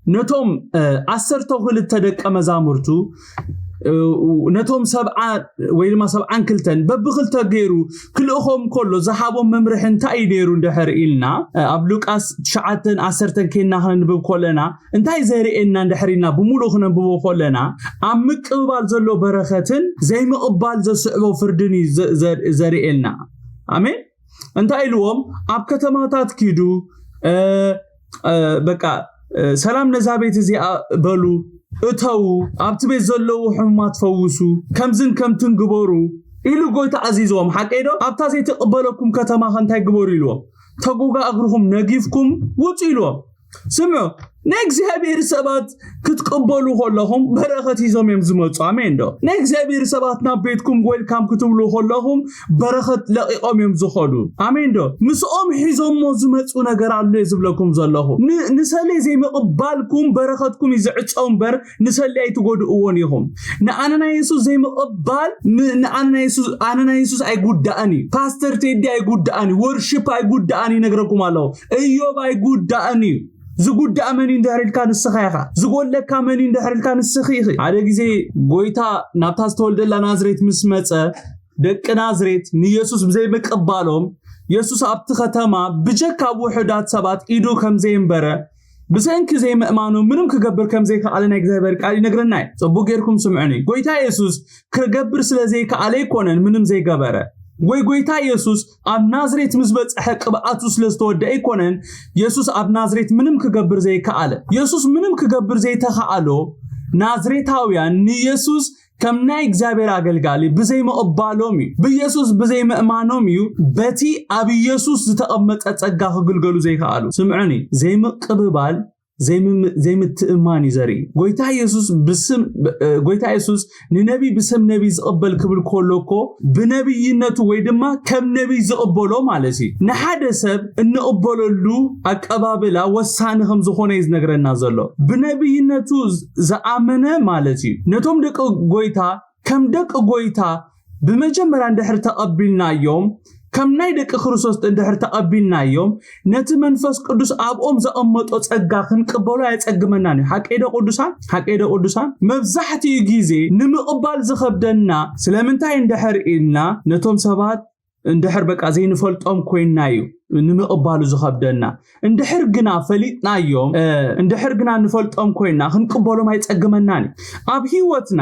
ነቶም ዓሰርተ ክልተ ደቀ መዛሙርቱ ነቶም ሰብዓ ወይ ድማ ሰብዓን ክልተን በብክልተ ገይሩ ክልእኾም ከሎ ዝሃቦም መምርሒ እንታይ እዩ ነይሩ እንድሕር ኢልና ኣብ ሉቃስ ትሽዓተን ዓሰርተን ኬና ክንንብብ ኮለና እንታይ ዘርእየና እንድሕር ኢልና ብምሉእ ክነንብቦ ኮለና ኣብ ምቅብባል ዘሎ በረኸትን ዘይምቕባል ዘስዕቦ ፍርድን እዩ ዘርእየና። ኣሜን። እንታይ ኢልዎም? ኣብ ከተማታት ኪዱ በቃ ሰላም ነዛ ቤት እዚኣ በሉ፣ እተዉ፣ ኣብቲ ቤት ዘለዉ ሕሙማት ፈውሱ፣ ከምዝን ከምትን ግበሩ ኢሉ ጎይታ ኣዚዝዎም። ሓቀይ ዶ? ኣብታ ዘይትቕበለኩም ከተማ ከ እንታይ ግበሩ ኢልዎም? ተጎጋ እግርኹም ነጊፍኩም ውፁ ኢልዎም። ስምዑ፣ ናይ እግዚኣብሔር ሰባት ክትቅበሉ ከለኹም በረኸት ሒዞም እዮም ዝመፁ። ኣሜን ዶ? ናይ እግዚኣብሔር ሰባት ናብ ቤትኩም ዌልካም ክትብሉ ከለኹም በረኸት ለቒቖም እዮም ዝኸዱ። ኣሜን ዶ? ምስኦም ሒዞሞ ዝመፁ ነገር ኣሎ እየ ዝብለኩም ዘለኹ። ንሰለይ ዘይምቕባልኩም በረኸትኩም እዩ ዝዕፀው እምበር ንሰለይ ኣይትጎድእዎን ኢኹም። ንኣነ ናይ የሱስ ዘይምቕባል ኣነ ናይ የሱስ ኣይጉዳእን እዩ። ፓስተር ቴዲ ኣይጉዳእን እዩ። ወርሽፕ ኣይጉዳእን እዩ። ነግረኩም ኣለኹ። እዮብ ኣይጉዳእን እዩ። ዝጉዳእ መን እዩ እንድሕር ኢልካ ንስኻ ኢኻ። ዝጎለካ መን እዩ እንድሕር ኢልካ ንስኺ ኢኺ። ሓደ ግዜ ጎይታ ናብታ ዝተወልደላ ናዝሬት ምስ መጸ ደቂ ናዝሬት ንየሱስ ብዘይምቅባሎም የሱስ ኣብቲ ከተማ ብጀካ ውሑዳት ሰባት ኢዱ ከም ዘየንበረ ብሰንኪ ዘይምእማኑ ምንም ክገብር ከም ዘይከኣለ ናይ እግዚኣብሔር ቃል ይነግረና እዩ። ጽቡቅ ጌርኩም ስምዑኒ። ጎይታ የሱስ ክገብር ስለ ዘይከኣለ ኣይኮነን ምንም ዘይገበረ። ወይ ጎይታ የሱስ ኣብ ናዝሬት ምስ በጽሐ ቅብኣቱ ስለ ዝተወደአ ኣይኮነን የሱስ ኣብ ናዝሬት ምንም ክገብር ዘይከኣለ። የሱስ ምንም ክገብር ዘይተኸኣሎ ናዝሬታውያን ንየሱስ ከም ናይ እግዚኣብሔር ኣገልጋሊ ብዘይምቕባሎም እዩ። ብየሱስ ብዘይምእማኖም እዩ በቲ ኣብ ኢየሱስ ዝተቐመጠ ጸጋ ክግልገሉ ዘይከኣሉ። ስምዑኒ፣ ዘይምቅብባል ዘይምትእማን እዩ ዘርኢ። ጎይታ የሱስ ብስም ጎይታ የሱስ ንነቢ ብስም ነቢ ዝቕበል ክብል ከሎ እኮ ብነብይነቱ ወይ ድማ ከም ነቢ ዝቕበሎ ማለት እዩ። ንሓደ ሰብ እንቕበለሉ ኣቀባብላ ወሳኒ ከም ዝኾነ እዩ ዝነግረና ዘሎ። ብነብይነቱ ዝኣመነ ማለት እዩ። ነቶም ደቂ ጎይታ ከም ደቂ ጎይታ ብመጀመርያ እንድሕር ተቐቢልናዮም ከም ናይ ደቂ ክርስቶስ እንድሕር ተቐቢልናዮም ነቲ መንፈስ ቅዱስ ኣብኦም ዘቐመጦ ጸጋ ክንቅበሎ ኣየጸግመናን እዩ። ሓቀይ ዶ ቅዱሳን? ሓቀይ ዶ ቅዱሳን? መብዛሕትኡ ግዜ ንምቕባል ዝኸብደና ስለምንታይ እንድሕር ኢልና ነቶም ሰባት እንድሕር በቃ ዘይንፈልጦም ኮይንና እዩ ንምቕባሉ ዝኸብደና። እንድሕር ግና ፈሊጥናዮም እንድሕር ግና ንፈልጦም ኮይንና ክንቅበሎም ኣይጸግመናን እዩ። ኣብ ህይወትና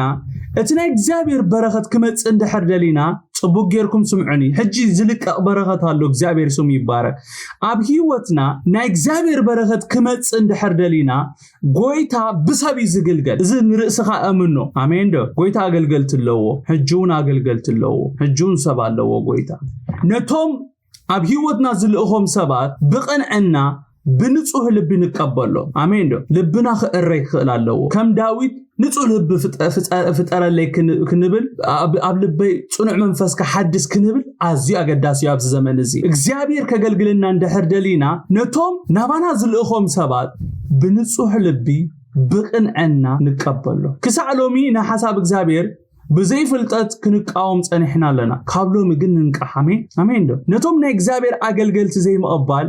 እቲ ናይ እግዚኣብሔር በረኸት ክመጽእ እንድሕር ደሊና ጽቡቅ ጌርኩም ስምዑኒ። ሕጂ ዝልቀቕ በረኸት ኣሎ። እግዚኣብሔር ስሙ ይባረክ። ኣብ ህይወትና ናይ እግዚኣብሔር በረኸት ክመጽእ እንድሕር ደሊና ጎይታ ብሰብ እዩ ዝግልገል። እዚ ንርእስኻ እምኖ። ኣሜን ዶ? ጎይታ ኣገልገልቲ ኣለዎ። ሕጂ እውን ኣገልገልቲ ኣለዎ። ሕጂ እውን ሰብ ኣለዎ ጎይታ። ነቶም ኣብ ህይወትና ዝልእኾም ሰባት ብቕንዕና ብንጹህ ልቢ ንቀበሎ። ኣሜን ዶ? ልብና ክእረይ ክኽእል ኣለዎ። ከም ዳዊት ንጹህ ልቢ ፍጠረለይ ክንብል ኣብ ልበይ ጽኑዕ መንፈስ ክሓድስ ክንብል ኣዝዩ ኣገዳሲ እዩ። ኣብዚ ዘመን እዚ እግዚኣብሔር ከገልግልና እንድሕር ደሊና ነቶም ናባና ዝልእኾም ሰባት ብንጹህ ልቢ ብቕንዕና ንቀበሎ። ክሳዕ ሎሚ ንሓሳብ እግዚኣብሔር ብዘይፍልጠት ክንቃወም ጸኒሕና ኣለና። ካብ ሎሚ ግን ንንቃሕ። ኣሜን ኣሜን ዶ? ነቶም ናይ እግዚኣብሔር ኣገልገልቲ ዘይምቕባል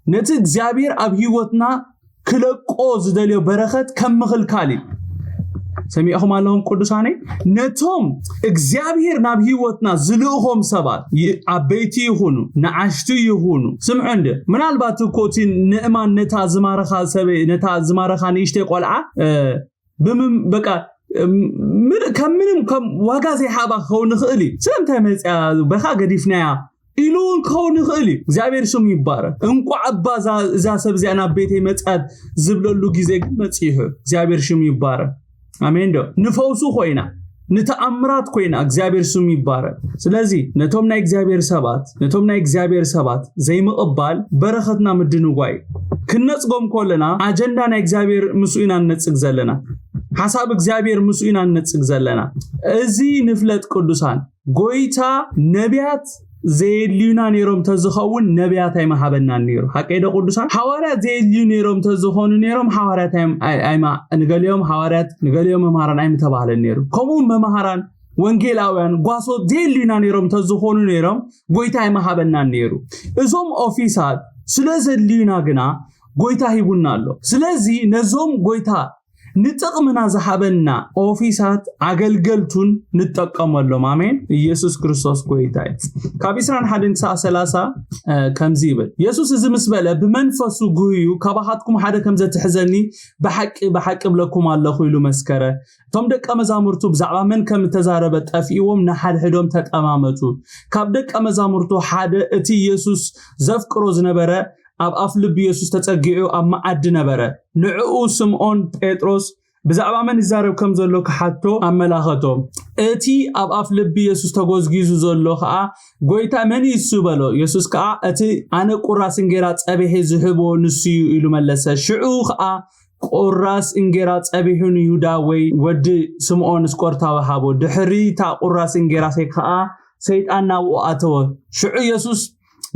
ነቲ እግዚኣብሔር ኣብ ህይወትና ክለቆ ዝደልዮ በረኸት ከም ምኽልካል እዩ። ሰሚዕኹም ኣለኹም ቅዱሳነይ? ነቶም እግዚኣብሔር ናብ ህይወትና ዝልእኾም ሰባት ዓበይቲ ይኹኑ ንዓሽቱ ይኹኑ ስምዑ እንደ ምናልባት እኮ እቲ ንእማን ነታ ዝማረኻ ሰበ ነታ ዝማረኻ ንእሽተይ ቆልዓ በቃ ከም ምንም ከም ዋጋ ዘይሓባ ክኸውን ንኽእል እዩ። ስለምንታይ መፅያ በኻ ገዲፍናያ ኢሉ እውን ክኸውን ይኽእል እዩ። እግዚኣብሔር ሽሙ ይባረክ። እንቋዕ እባ እዛ ሰብ እዚኣ ናብ ቤተይ መፅያት ዝብለሉ ግዜ ግን መፂሑ። እግዚኣብሔር ሽሙ ይባረክ። ኣሜን ዶ? ንፈውሱ ኮይና ንተኣምራት ኮይና እግዚኣብሔር ስሙ ይባረክ። ስለዚ ነቶም ናይ እግዚኣብሔር ሰባት ነቶም ናይ እግዚኣብሔር ሰባት ዘይምቕባል በረኸትና ምድንጓይ ክንነጽጎም ከለና ኣጀንዳ ናይ እግዚኣብሔር ምስኡ ኢና ንነጽግ ዘለና። ሓሳብ እግዚኣብሔር ምስኡ ኢና ንነጽግ ዘለና። እዚ ንፍለጥ ቅዱሳን። ጎይታ ነቢያት ዘየድልዩና ነይሮም ተዝኸውን ነቢያት ኣይመሃበናን ነይሩ። ሓቀይ ዶ ቅዱሳን? ሓዋርያት ዘየድልዩ ነይሮም ተዝኾኑ ነይሮም ሓዋርያት ንገሊኦም ሓዋርያት ንገሊኦም መምሃራን ኣይምተባህለን ነይሩ። ከምኡ መምሃራን ወንጌላውያን ጓሶት ዘየድልዩና ነይሮም እንተዝኾኑ ነይሮም፣ ጎይታ ኣይምሃበናን ነይሩ። እዞም ኦፊሳት ስለ ዘድልዩና ግና ጎይታ ሂቡና ኣሎ። ስለዚ ነዞም ጎይታ ንጥቕምና ዝሃበና ኦፊሳት ኣገልገልቱን ንጠቀመሎም። ኣሜን። ኢየሱስ ክርስቶስ ጎይታ እዩ። ካብ ዕስራን ሓደን ክሳብ ሰላሳ ከምዚ ይብል፣ የሱስ እዚ ምስ በለ ብመንፈሱ ጉህዩ፣ ካባኻትኩም ሓደ ከም ዘትሕዘኒ ብሓቂ ብሓቂ እብለኩም ኣለኹ ኢሉ መስከረ። እቶም ደቀ መዛሙርቱ ብዛዕባ መን ከም እተዛረበ ጠፊእዎም ንሓድሕዶም ተጠማመቱ። ካብ ደቀ መዛሙርቱ ሓደ እቲ የሱስ ዘፍቅሮ ዝነበረ ኣብ ኣፍ ልቢ የሱስ ተጸጊዑ ኣብ መዓዲ ነበረ። ንዕኡ ስምዖን ጴጥሮስ ብዛዕባ መን ይዛረብ ከም ዘሎ ክሓቶ ኣመላኸቶ። እቲ ኣብ ኣፍ ልቢ የሱስ ተጎዝጊዙ ዘሎ ኸኣ፣ ጎይታ መን እዩ እሱ በሎ። የሱስ ከኣ እቲ ኣነ ቁራስ እንጌራ ጸቢሒ ዝህቦ ንሱ እዩ ኢሉ መለሰ። ሽዑ ኸኣ ቁራስ እንጌራ ጸቢሑ ንይሁዳ ወይ ወዲ ስምዖን እስቆርታዊ ሃቦ። ድሕሪ እታ ቁራስ እንጌራ ከኣ ሰይጣን ናብኡ ኣተወ። ሽዑ የሱስ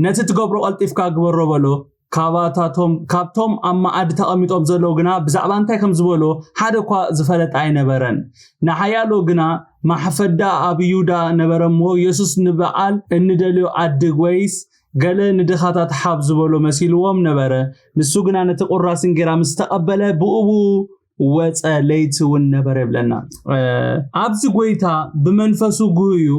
ነቲ ትገብሮ ቀልጢፍካ ግበሮ በሎ። ካባታቶም ካብቶም ኣብ መኣዲ ተቐሚጦም ዘለዉ ግና ብዛዕባ እንታይ ከም ዝበሎ ሓደ እኳ ዝፈለጠ ኣይነበረን። ንሓያሎ ግና ማሕፈዳ ኣብ ይሁዳ ነበረ እሞ የሱስ ንበዓል እንደልዮ ኣድግ ወይስ ገለ ንድኻታት ሓብ ዝበሎ መሲልዎም ነበረ። ንሱ ግና ነቲ ቁራስ እንጌራ ምስ ተቐበለ ብእኡ ወፀ፣ ለይቲ እውን ነበረ ይብለና። ኣብዚ ጎይታ ብመንፈሱ ጉህዩ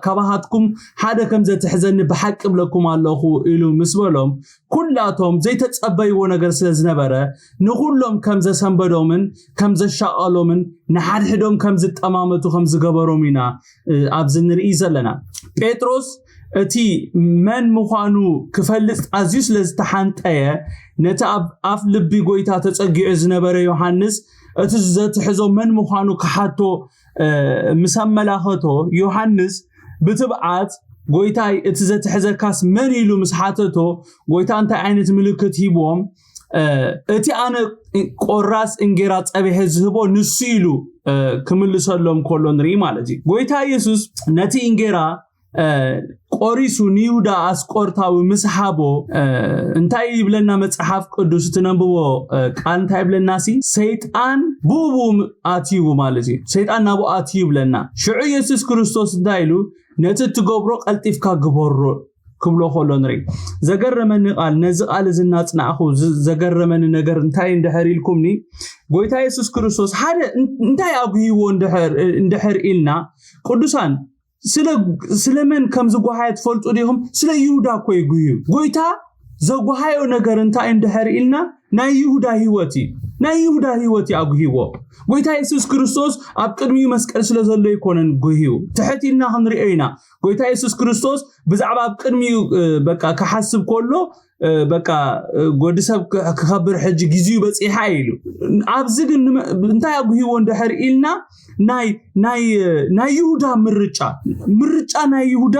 ካባሃትኩም ሓደ ከም ዘትሕዘኒ ብሓቂ እብለኩም ኣለኹ ኢሉ ምስ በሎም፣ ኩላቶም ዘይተጸበይዎ ነገር ስለ ዝነበረ ንኹሎም ከም ዘሰንበዶምን ከም ዘሻቐሎምን ንሓድሕዶም ከም ዝጠማመቱ ከም ዝገበሮም ኢና ኣብዚ ንርኢ ዘለና። ጴጥሮስ እቲ መን ምዃኑ ክፈልጥ ኣዝዩ ስለ ዝተሓንጠየ፣ ነቲ ኣብ ኣፍ ልቢ ጎይታ ተጸጊዑ ዝነበረ ዮሃንስ እቲ ዘትሕዞ መን ምዃኑ ክሓቶ ምስ ኣመላኸቶ፣ ዮሃንስ ብትብዓት ጎይታይ እቲ ዘትሕዘካስ መን ኢሉ ምስ ሓተቶ፣ ጎይታ እንታይ ዓይነት ምልክት ሂብዎም? እቲ ኣነ ቆራስ እንጌራ ጸቢሐ ዝህቦ ንሱ ኢሉ ክምልሰሎም ከሎ ንርኢ ማለት እዩ። ጎይታ የሱስ ነቲ እንጌራ ቆሪሱ ንይሁዳ ኣስቆርታዊ ምስ ሃቦ እንታይ ይብለና መጽሓፍ ቅዱስ? እቲ ነንብቦ ቃል እንታይ ይብለና ሲ? ሰይጣን ብኡ ኣትዩ ማለት እዩ። ሰይጣን ናብኡ ኣትዩ ይብለና። ሽዑ የሱስ ክርስቶስ እንታይ ኢሉ? ነቲ እትገብሮ ቀልጢፍካ ግበሮ ክብሎ ከሎ ንርኢ። ዘገረመኒ ቃል፣ ነዚ ቃል እዚ እናጽናዕኹ ዝ-፣ ዘገረመኒ ነገር እንታይ እንድሕር ኢልኩምኒ፣ ጎይታ የሱስ ክርስቶስ ሓደ እን-፣ እንታይ ኣጉህይዎ እንድሕር፣ እንድሕር ኢልና፣ ቅዱሳን ስለ፣ ስለ መን ከም ዝጓሃየ ትፈልጡ ዲኹም? ስለ ይሁዳ እኮ እዩ ጉህዩ። ጎይታ ዘጓሃዮ ነገር እንታይ እንድሕር ኢልና፣ ናይ ይሁዳ ህይወት እዩ። ናይ ይሁዳ ህይወት እዩ ኣጉህይዎ። ጎይታ የሱስ ክርስቶስ ኣብ ቅድሚኡ መስቀል ስለ ዘሎ ኣይኮነን ጉህዩ። ትሕት ኢልና ክንሪኦ ኢና። ጎይታ የሱስ ክርስቶስ ብዛዕባ ኣብ ቅድሚኡ፣ እ፣ በቃ ክሓስብ ከሎ፣ እ፣ በቃ፣ እ፣ ወዲ ሰብ ክ-፣ ክኸብር ሕጂ ግዜኡ በጺሓ ኢሉ። ኣብዚ ግን ንመ-፣ እንታይ ኣጉህይዎ እንድሕር ኢልና፣ ናይ፣ ናይ፣ ናይ ይሁዳ ምርጫ፣ ምርጫ ናይ ይሁዳ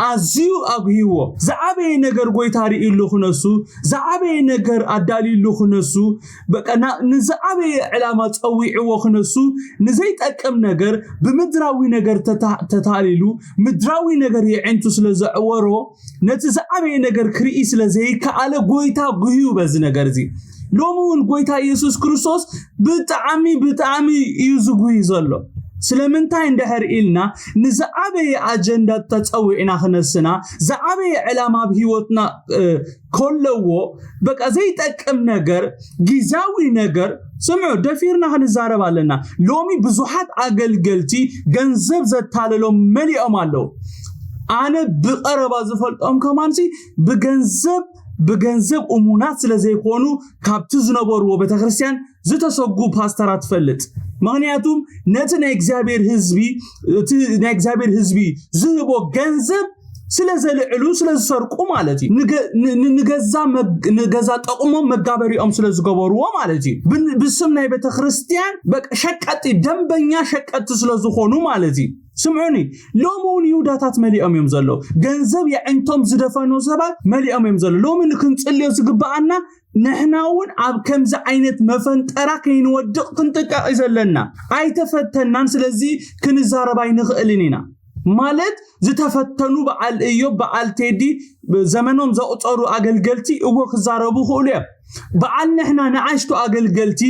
ኣዝዩ ኣጉህይዎ። ዝዓበየ ነገር ጎይታ ርእይሉ ክነሱ፣ ዝዓበየ ነገር ኣዳልይሉ ክነሱ፣ በቃ ና-፣ ንዝዓበየ ዕላማ ጸዊዕዎ ክነሱ፣ ንዘይጠቅም ነገር፣ ብምድራዊ ነገር ተታ-፣ ተታሊሉ፣ ምድራዊ ነገር የዒንቱ ስለ ዘዕወሮ፣ ነቲ ዝዓበየ ነገር ክርኢ ስለ ዘይከኣለ፣ ጎይታ ጉህዩ በዚ ነገር እዚ። ሎሚ እውን ጎይታ ኢየሱስ ክርስቶስ ብጣዕሚ፣ ብጣዕሚ እዩ ዝጉህይ ዘሎ። ስለምንታይ እንድሕር ኢልና፣ ንዝዓበየ ኣጀንዳ ተጸዊዕና ክነስና፣ ዝዓበየ ዕላማ ኣብ ህይወትና፣ እ፣ ከለዎ፣ በቃ ዘይጠቅም ነገር፣ ግዝያዊ ነገር፣ ስምዑ፣ ደፊርና ክንዛረብ ኣለና። ሎሚ ብዙሓት ኣገልገልቲ ገንዘብ ዘታለሎም መሊኦም ኣለዉ። ኣነ ብቐረባ ዝፈልጦም ከማንሲ ብገንዘብ፣ ብገንዘብ እሙናት ስለ ዘይኮኑ ካብቲ ዝነበርዎ ቤተክርስትያን ዝተሰጉ ፓስተራት ትፈልጥ። ምኽንያቱም ነቲ ናይ እግዚኣብሔር ህዝቢ፣ እቲ ናይ እግዚኣብሔር ህዝቢ ዝህቦ ገንዘብ ስለ ዘልዕሉ፣ ስለ ዝሰርቁ ማለት እዩ። ንገ-፣ ን-፣ ን-፣ ንገዛ መግ-፣ ንገዛ ጠቕሞም መጋበሪኦም ስለ ዝገበርዎ ማለት እዩ። ብን-፣ ብስም ናይ ቤተክርስትያን በቃ ሸቀጢ፣ ደንበኛ ሸቀጥቲ ስለ ዝኾኑ ማለት እዩ። ስምዑኒ፣ ሎሚ እውን ይሁዳታት መሊኦም እዮም ዘለዉ። ገንዘብ የዕንቶም ዝደፈኑ ሰባት መሊኦም እዮም ዘለዉ። ሎሚ ንክንጽልዮ ዝግብኣና፣ ንሕና እውን ኣብ ከምዚ ዓይነት መፈንጠራ ከይንወድቕ ክንጥንቀቕ እዩ ዘለና። ኣይተፈተናን፣ ስለዚ ክንዛረብ ኣይንኽእልን ኢና። ማለት ዝተፈተኑ በዓል እዮብ፣ በዓል ቴዲ፣ ዘመኖም ዘቑጸሩ ኣገልገልቲ እዎ ክዛረቡ ይኽእሉ እዮም። በዓል ንሕና ንኣሽቱ ኣገልገልቲ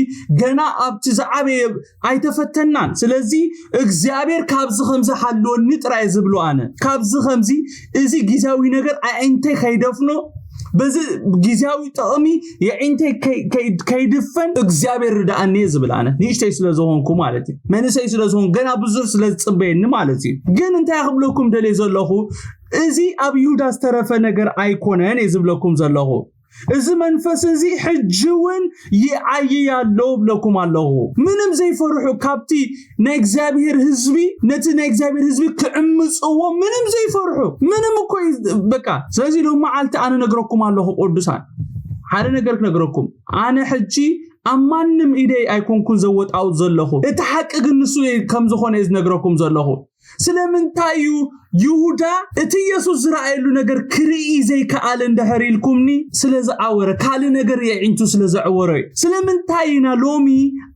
ገና ኣብቲ ዝዓበየ ኣይተፈተናን። ስለዚ እግዚኣብሔር ካብዚ ከምዚ ሓልወኒ ጥራይ ዝብሎ ኣነ። ካብዚ ከምዚ እዚ ግዜያዊ ነገር ኣዒንተይ ከይደፍኖ፣ በዚ ግዜያዊ ጥቕሚ የዒንተይ ከይ- ከይ- ከይድፈን እግዚኣብሔር ርድኣኒ እየ ዝብል ኣነ። ንእሽተይ ስለ ዝኾንኩ ማለት እዩ። መንእሰይ ስለ ዝኾንኩ ገና ብዙሕ ስለ ዝጽበየኒ ማለት እዩ። ግን እንታይ ክብለኩም ደልየ ዘለኹ፣ እዚ ኣብ ይሁዳ ዝተረፈ ነገር ኣይኮነን እየ ዝብለኩም ዘለኹ። እዚ መንፈስ እዚ ሕጂ እውን ይዓይይ ኣሎ እብለኩም ኣለኹ። ምንም ዘይፈርሑ፣ ካብቲ ናይ እግዚኣብሔር ህዝቢ፣ ነቲ ናይ እግዚኣብሔር ህዝቢ ክዕምፅዎ ምንም ዘይፈርሑ፣ ምንም እኮ እዩ በቃ። ስለዚ ሎም መዓልቲ ኣነ ነግረኩም ኣለኹ ቅዱሳን፣ ሓደ ነገር ክነግረኩም። ኣነ ሕጂ ኣብ ማንም ኢደይ ኣይኮንኩን ዘወጣውጥ ዘለኹ፣ እቲ ሓቂ ግን ንሱ ከም ዝኾነ እየ ዝነግረኩም ዘለኹ። ስለምንታይ እዩ ይሁዳ እቲ ኢየሱስ ዝረኣየሉ ነገር ክርኢ ዘይከኣለ እንድሕር ኢልኩምኒ? ስለ ዝዓወረ፣ ካልእ ነገር የዒንቱ ስለ ዘዕወሮ እዩ። ስለምንታይ ኢና ሎሚ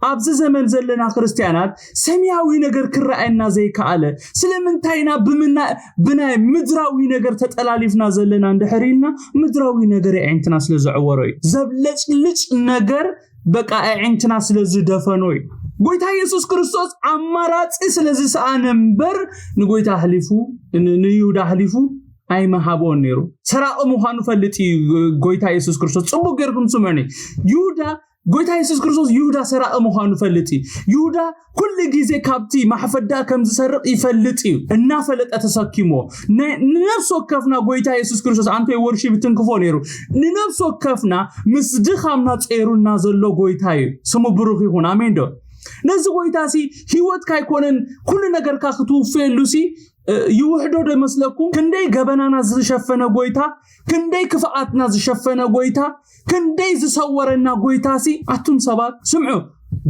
ኣብዚ ዘመን ዘለና ክርስትያናት ሰማያዊ ነገር ክረኣየና ዘይከኣለ? ስለምንታይ ኢና ብምና- ብናይ ምድራዊ ነገር ተጠላሊፍና ዘለና እንድሕር ኢልና ምድራዊ ነገር የዒንትና ስለ ዘዕወሮ እዩ። ዘብለጭልጭ ነገር በቃ ኣዒንትና ስለ ዝደፈኖ እዩ። ጎይታ ኢየሱስ ክርስቶስ ኣማራጺ ስለ ዝሰኣነ እምበር ንጎይታ ኣሕሊፉ ን- ንይሁዳ ኣሕሊፉ ኣይመሃቦን ነይሩ። ሰራቂ ምዃኑ ፈልጥ እዩ ጎይታ ኢየሱስ ክርስቶስ። ጽቡቅ ጌርኩም ስምዑኒ። ይሁዳ ጎይታ ኢየሱስ ክርስቶስ ይሁዳ ሰራቂ ምዃኑ ፈልጥ እዩ። ይሁዳ ኩሉ ግዜ ካብቲ ማሕፈዳ ከም ዝሰርቕ ይፈልጥ እዩ። እናፈለጠ ተሰኪሞ ንነፍሲ ወከፍና ጎይታ ኢየሱስ ክርስቶስ ኣንተ ወርሺ ብትንክፎ ነይሩ። ንነፍሲ ወከፍና ምስ ድኻምና ጸይሩና ዘሎ ጎይታ እዩ። ስሙ ብሩኽ ይኹን። ኣሜን ዶ? ነዚ ጎይታ ሲ ህይወትካ ኣይኮነን ኩሉ ነገርካ ክትውፈየሉ ሲ ይውሕዶ ዶ መስለኩም? ክንደይ ገበናና ዝሸፈነ ጎይታ፣ ክንደይ ክፍኣትና ዝሸፈነ ጎይታ፣ ክንደይ ዝሰወረና ጎይታ ሲ ኣቱም ሰባት ስምዑ።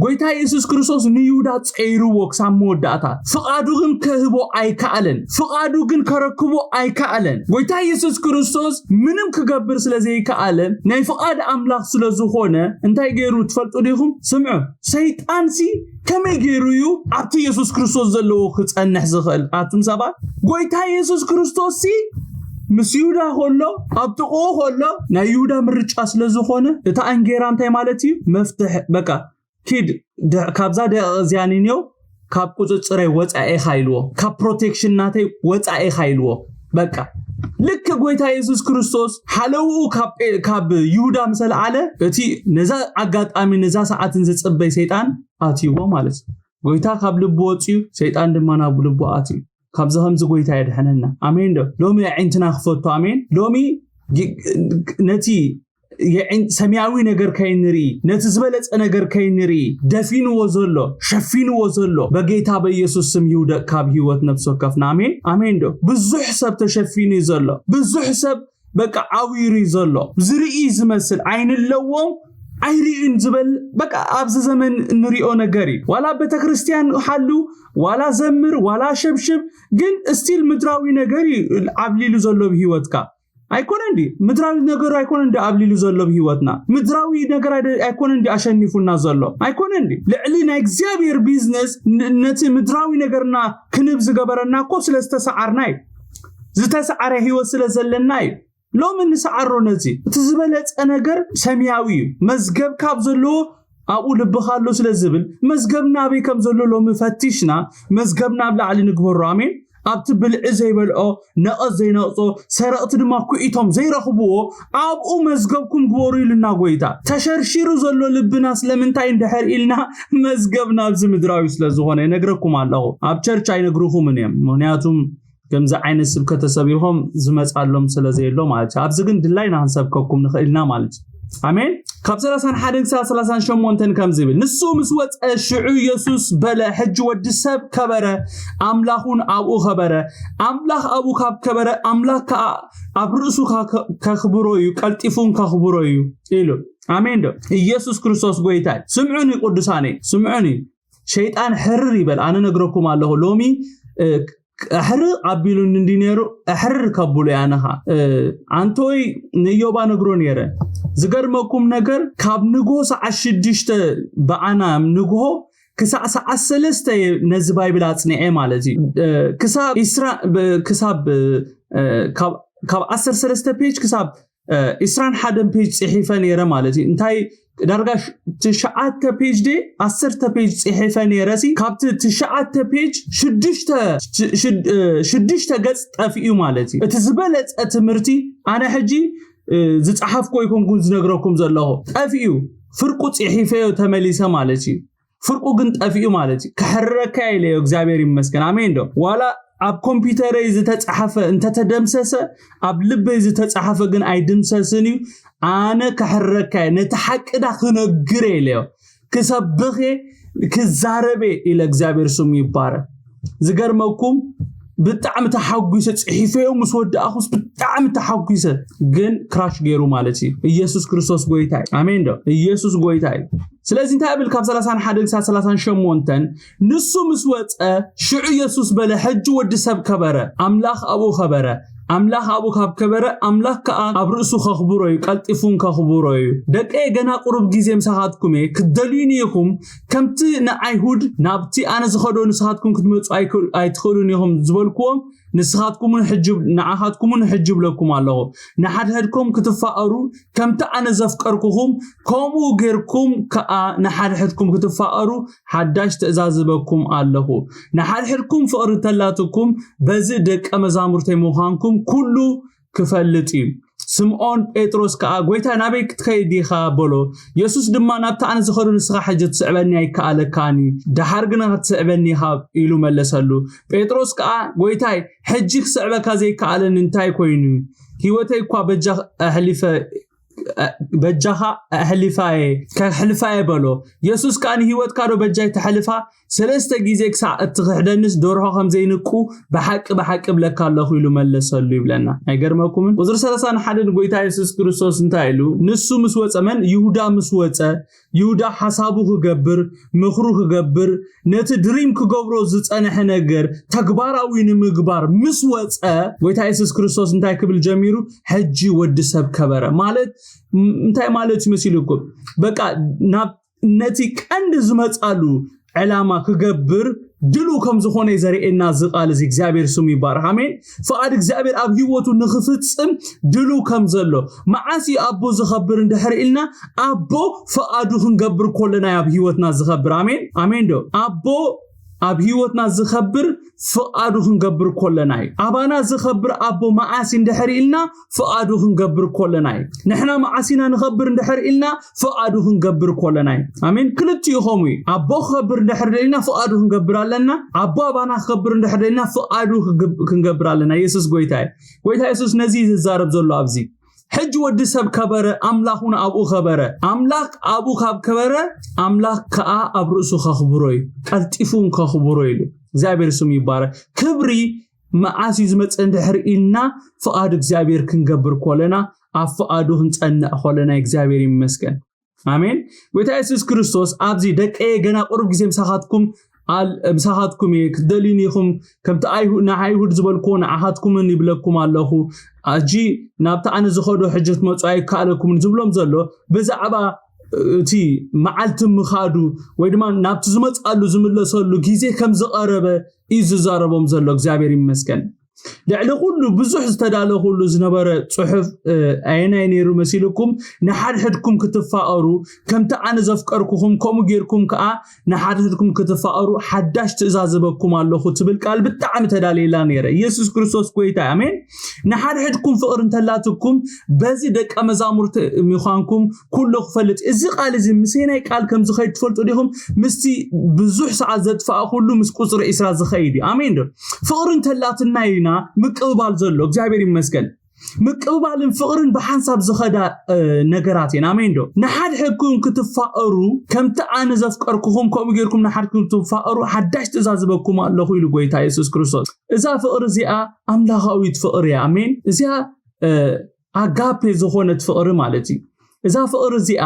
ጎይታ ኢየሱስ ክርስቶስ ንይሁዳ ጸይርዎ ክሳብ መወዳእታ። ፍቓዱ ግን ከህቦ ኣይከኣለን። ፍቓዱ ግን ከረክቦ ኣይከኣለን። ጎይታ ኢየሱስ ክርስቶስ ምንም ክገብር ስለ ዘይከኣለ ናይ ፍቓድ ኣምላኽ ስለ ዝኾነ እንታይ ገይሩ ትፈልጡ ዲኹም? ስምዑ። ሰይጣን ሲ ከመይ ገይሩ እዩ ኣብቲ ኢየሱስ ክርስቶስ ዘለዎ ክጸንሕ ዝኽእል? ኣቱም ሰባት ጎይታ ኢየሱስ ክርስቶስ ሲ ምስ ይሁዳ ከሎ ኣብ ጥቕኡ ከሎ ናይ ይሁዳ ምርጫ ስለ ዝኾነ እታ እንጌራ እንታይ ማለት እዩ? መፍትሕ በቃ ኪድ ድ- ካብዛ ደቂቕ እዚኣ ንንዮ ካብ ቁፅፅረይ ወፃኢ ኢኻ ኢልዎ፣ ካብ ፕሮቴክሽን ናተይ ወፃኢ ኢኻ ኢልዎ። በቃ ልክ ጎይታ የሱስ ክርስቶስ ሓለውኡ ካብ ጴ- ካብ ይሁዳ ምስ ኣልዓለ እቲ ነዛ ኣጋጣሚ ነዛ ሰዓትን ዝፅበይ ሰይጣን ኣትይዎ ማለት እዩ። ጎይታ ካብ ልቡ ወፅዩ ሰይጣን ድማ ናብ ልቡ ኣትዩ። ካብዚ ከምዚ ጎይታ የድሐነና። ኣሜን ዶ? ሎሚ ኣዒንትና ክፈቱ። ኣሜን። ሎሚ ግ- ነቲ የዒን- ሰማያዊ ነገር ከይንርኢ፣ ነቲ ዝበለጸ ነገር ከይንርኢ ደፊንዎ ዘሎ፣ ሸፊንዎ ዘሎ በጌታ በኢየሱስ ስም ይውደቅ ካብ ህይወት ነፍሲ ወከፍና። ኣሜን ኣሜን ዶ? ብዙሕ ሰብ ተሸፊኑ እዩ ዘሎ። ብዙሕ ሰብ በቃ ዓዊሩ እዩ ዘሎ። ዝርኢ ዝመስል ዓይኒ ኣለዎም ኣይርእዩን ዝበል በቃ ኣብዚ ዘመን እንሪኦ ነገር እዩ። ዋላ ቤተክርስትያን ሓሉ ዋላ ዘምር ዋላ ሸብሽብ ግን እስቲል ምድራዊ ነገር እዩ ዓብሊሉ ዘሎ ብህይወትካ። ኣይኮነን ድዩ? ምድራዊ ነገሩ ኣይኮነን ድዩ ኣብሊሉ ዘሎ ብህይወትና? ምድራዊ ነገር ኣይደ- ኣይኮነን ድዩ ኣሸኒፉና ዘሎ? ኣይኮነን ድዩ? ልዕሊ ናይ እግዚኣብሔር ቢዝነስ ን- ነቲ ምድራዊ ነገርና ክንብ ዝገበረና እኮ ስለ ዝተሰዓርና እዩ። ዝተሰዓረ ህይወት ስለ ዘለና እዩ። ሎሚ ንሰዓሮ ነዚ እቲ ዝበለጸ ነገር ሰማያዊ እዩ። መዝገብ ካብ ዘለዎ ኣብኡ ልብኻ ኣሎ ስለ ዝብል መዝገብና ኣበይ ከም ዘሎ ሎሚ ፈቲሽና መዝገብና ኣብ ላዕሊ ንግበሮ። ኣሜን። ኣብቲ ብልዒ ዘይበልዖ ነቐዝ ዘይነቕጾ ሰረቕቲ ድማ ኩዒቶም ዘይረኽብዎ ኣብኡ መዝገብኩም ግበሩ ኢሉና ጎይታ። ተሸርሺሩ ዘሎ ልብና ስለምንታይ እንድሕር ኢልና መዝገብና ኣብዚ ምድራዊ ስለ ዝኾነ እነግረኩም ኣለኹ። ኣብ ቸርች ኣይነግርኹምን እዮም። ምክንያቱም ከምዚ ዓይነት ስብከተ ሰቢኾም ዝመጻሎም ስለ ዘየሎ ማለት እዩ። ኣብዚ ግን ድላይና ክንሰብከኩም ንኽእል ኢና ማለት እዩ። ኣሜን። ካብ ሰላሳን ሓደን ክሳብ ሰላሳን ሸሞንተን ከም ዝብል ንሱ ምስ ወፀ ሽዑ ኢየሱስ በለ ሕጂ ወዲ ሰብ ከበረ ኣምላኹን ኣብኡ ከበረ ኣምላኽ ኣብኡ ካብ ከበረ ኣምላኽ ከዓ ኣብ ርእሱ ከ- ከኽብሮ እዩ ቀልጢፉን ከኽብሮ እዩ ኢሉ። ኣሜን ዶ? ኢየሱስ ክርስቶስ ጎይታ እዩ። ስምዑኒ ቅዱሳነይ ስምዑኒ። ሸይጣን ሕርር ይበል። ኣነ ነግረኩም ኣለኹ ሎሚ እ፣ ሕርር ኣቢሉኒ እንዲ ነይሩ ሕርር ከብሉ ያነኻ ኣንቶይ ንዮባ ነግሮ ነይረ። ዝገርመኩም ነገር ካብ ንግሆ ሰዓት ሽዱሽተ ብኣና ንግሆ ክሳዕ ሰዓት ሰለስተ ነዚ ባይብል ኣፅኒዐ ማለት እዩ። ክሳብ ኢስራ ክሳብ ካብ ዓሰርተ ሰለስተ ፔጅ ክሳብ ኢስራን ሓደን ፔጅ ፅሒፈ ነይረ ማለት እዩ። እንታይ ዳርጋ ትሽዓተ ፔጅ ደ ዓሰርተ ፔጅ ፅሒፈ ነይረ ሲ ካብቲ ትሽዓተ ፔጅ ሽዱሽተ ገፅ ጠፊኡ ማለት እዩ። እቲ ዝበለፀ ትምህርቲ ኣነ ሕጂ ዝፀሓፍኮ ይኮንኩን ዝነግረኩም ዘለኹ ጠፊኡ ፍርቁ ፅሒፈዮ ተመሊሰ ማለት እዩ። ፍርቁ ግን ጠፊኡ ማለት እዩ። ክሕረካ ኢለዮ እግዚኣብሔር ይመስገን። ኣሜን ዶ ዋላ ኣብ ኮምፒውተረይ ዝተፃሓፈ እንተተደምሰሰ ኣብ ልበይ ዝተፃሓፈ ግን ኣይድምሰስን እዩ። ኣነ ክሕረካ እየ ነቲ ሓቂ ዳ ክነግር እየ ኢለዮ። ክሰብኽ እየ ክዛረብ እየ ኢለ እግዚኣብሔር ስሙ ይባረክ። ዝገርመኩም ብጣዕሚ ተሓጒሰ ፅሒፈዮ ምስ ወዳእኹስ ብጣዕሚ ተሓጒሰ። ግን ክራሽ ገይሩ ማለት እዩ። ኢየሱስ ክርስቶስ ጎይታ እዩ። ኣሜን ዶ ኢየሱስ ጎይታ እዩ። ስለዚ እንታይ ብል ካብ ሰላሳን ሓደን ክሳብ ሰላሳን ሸሞንተን ንሱ ምስ ወፀ ሽዑ ኢየሱስ በለ ሕጂ ወዲ ሰብ ከበረ ኣምላኽ ኣብኡ ከበረ ኣምላኽ ኣብኡ ካብ ከበረ ኣምላኽ ከዓ ኣብ ርእሱ ከኽብሮ እዩ ቀልጢፉን ከኽብሮ እዩ። ደቀየ ገና ቁሩብ ግዜ ምሳኻትኩም እየ ክትደልዩኒ ኢኹም ከምቲ ንኣይሁድ ናብቲ ኣነ ዝኸዶ ንስኻትኩም ክትመፁ ኣይትኽእሉን ኢኹም ዝበልክዎም ንስኻትኩምን ሕጂ ንዓኻትኩምን ሕጂ ብለኩም ኣለኹ። ንሓድሕድኩም ክትፋቐሩ ከምቲ ኣነ ዘፍቀርኩኹም ከምኡ ጌርኩም ከኣ ንሓድሕድኩም ክትፋቐሩ ሓዳሽ ትእዛዝ ዝበኩም ኣለኹ። ንሓድሕድኩም ፍቕሪ ተላትኩም በዚ ደቀ መዛሙርተይ ምዃንኩም ኩሉ ክፈልጥ እዩ። ስምዖን ጴጥሮስ ከኣ ጎይታ ናበይ ክትከይድ ኢኻ በሎ። የሱስ ድማ ናብቲ ኣነ ዝኸዶ ንስኻ ሕጂ ትስዕበኒ ኣይከኣለካን እዩ፣ ደሓር ግና ክትስዕበኒ ኢኻ ኢሉ መለሰሉ። ጴጥሮስ ከኣ ጎይታይ ሕጂ ክስዕበካ ዘይከኣለኒ እንታይ ኮይኑ? ህይወተይ እኳ በጃኻ ኣሕሊፈ በጃኻ ኣሕሊፋየ ከሕልፋየ በሎ። የሱስ ከኣ ንህይወትካ ዶ በጃይ ተሕልፋ? ሰለስተ ግዜ ክሳዕ እትኽሕደንስ ደርሆ ከም ዘይንቁ ብሓቂ ብሓቂ እብለካ ኣለኹ ኢሉ መለሰሉ ይብለና። ኣይገርመኩምን? ቁፅሪ ሰላሳን ሓደን ጎይታ የሱስ ክርስቶስ እንታይ ኢሉ? ንሱ ምስ ወፀ መን? ይሁዳ ምስ ወፀ ይሁዳ ሓሳቡ ክገብር ምኽሩ ክገብር ነቲ ድሪም ክገብሮ ዝጸንሐ ነገር ተግባራዊ ንምግባር ምስ ወጸ ጎይታ የሱስ ክርስቶስ እንታይ ክብል ጀሚሩ? ሕጂ ወዲ ሰብ ከበረ ማለት እንታይ ማለት ይመሲልኩም? በቃ ናብ ነቲ ቀንዲ ዝመጻሉ ዕላማ ክገብር ድሉ ከም ዝኾነ ዘርእየና እዚ ቃል እዚ እግዚኣብሔር ስሙ ይባረክ። ኣሜን። ፍቓድ እግዚኣብሔር ኣብ ህይወቱ ንክፍጽም ድሉ ከም ዘሎ መዓስ እዩ ኣቦ ዝኸብር እንድሕር ኢልና ኣቦ ፍቓዱ ክንገብር ኮለና ኣብ ህይወትና ዝኸብር ኣሜን ኣሜን ዶ ኣቦ ኣብ ህይወትና ዝኸብር ፍቓዱ ክንገብር ኮለና እዩ። ኣባና ዝኸብር ኣቦ መዓስ እንድሕር ኢልና ፍቓዱ ክንገብር ኮለና እዩ። ንሕና መዓስ ኢና ንኸብር እንድሕር ኢልና ፍቓዱ ክንገብር ኮለና እዩ። ኣሜን። ክልቲኡ ከምኡ እዩ። ኣቦ ክኸብር እንድሕር ደሊና ፍቓዱ ክንገብር ኣለና። ኣቦ ኣባና ክኸብር እንድሕር ደሊና ፍቓዱ ክንገብር ኣለና። የሱስ ጎይታ እዩ። ጎይታ የሱስ ነዚ እዩ ዝዛረብ ዘሎ ኣብዚ። ሕጂ ወዲ ሰብ ከበረ ኣምላኽ እውን ኣብኡ ከበረ። ኣምላኽ ኣብኡ ካብ ከበረ ኣምላኽ ከኣ ኣብ ርእሱ ከኽብሮ እዩ። ቀልጢፉ እውን ከኽብሮ ኢሉ። እግዚኣብሔር ስሙ ይባረክ። ክብሪ መዓስ እዩ ዝመፅእ እንድሕር ኢልና ፍቓድ እግዚኣብሔር ክንገብር ኮለና ኣብ ፍቓዱ ክንፀንዕ ኮለና እግዚኣብሔር ይመስገን። ኣሜን። ጎይታ የሱስ ክርስቶስ ኣብዚ ደቀየ ገና ቁሩብ ግዜ ምሳኻትኩም ምሳኻትኩም እየ ክትደልዩኒ ኢኹም ከምቲ ኣይሁድ ዝበልክዎ ንዓኻትኩምን ይብለኩም ኣለኹ። ኣጂ ናብቲ ኣነ ዝኸዶ ሕጂ ክትመፁ ኣይከኣለኩምን ዝብሎም ዘሎ ብዛዕባ እቲ መዓልቲ ምኻዱ ወይ ድማ ናብቲ ዝመፅኣሉ ዝምለሰሉ ግዜ ከም ዝቐረበ እዩ ዝዛረቦም ዘሎ እግዚኣብሔር ይመስገን። ልዕሊ ኩሉ ብዙሕ ዝተዳለኹሉ ዝነበረ ፅሑፍ ኣየናይ ነይሩ መሲልኩም? ንሓድሕድኩም ክትፋቐሩ ከምቲ ኣነ ዘፍቀርኩኹም ከምኡ ጌርኩም ከዓ ንሓድሕድኩም ክትፋቐሩ ሓዳሽ ትእዛዝ ዝበኩም ኣለኹ ትብል ቃል ብጣዕሚ ተዳልየላ ነይረ። ኢየሱስ ክርስቶስ ጎይታ ኣሜን። ንሓድሕድኩም ፍቕሪ እንተላትኩም በዚ ደቀ መዛሙርቲ ምዃንኩም ኩሉ ክፈልጥ። እዚ ቃል እዚ ምሴናይ ቃል ከም ዝኸይድ ትፈልጡ ዲኹም? ምስቲ ብዙሕ ሰዓት ዘጥፋእ ኩሉ ምስ ቁፅሪ ዒስራ ዝኸይድ እዩ። ኣሜን ዶ? ፍቕሪ እንተላትና ኢና ምቅብባል ዘሎ እግዚኣብሔር ይመስገን። ምቅብባልን ፍቕርን ብሓንሳብ ዝኸዳ ነገራት እየን። ኣሜን ዶ? ንሓድሕድኩም ክትፋቐሩ ከምቲ ኣነ ዘፍቀርኩኹም ከምኡ ጌርኩም ንሓድኩም ትፋቐሩ ሓዳሽ ትእዛዝ ዝበኩም ኣለኹ ኢሉ ጎይታ የሱስ ክርስቶስ። እዛ ፍቕሪ እዚኣ ኣምላኻዊት ፍቕሪ እያ። ኣሜን። እዚኣ ኣጋፔ ዝኾነት ፍቕሪ ማለት እዩ። እዛ ፍቕሪ እዚኣ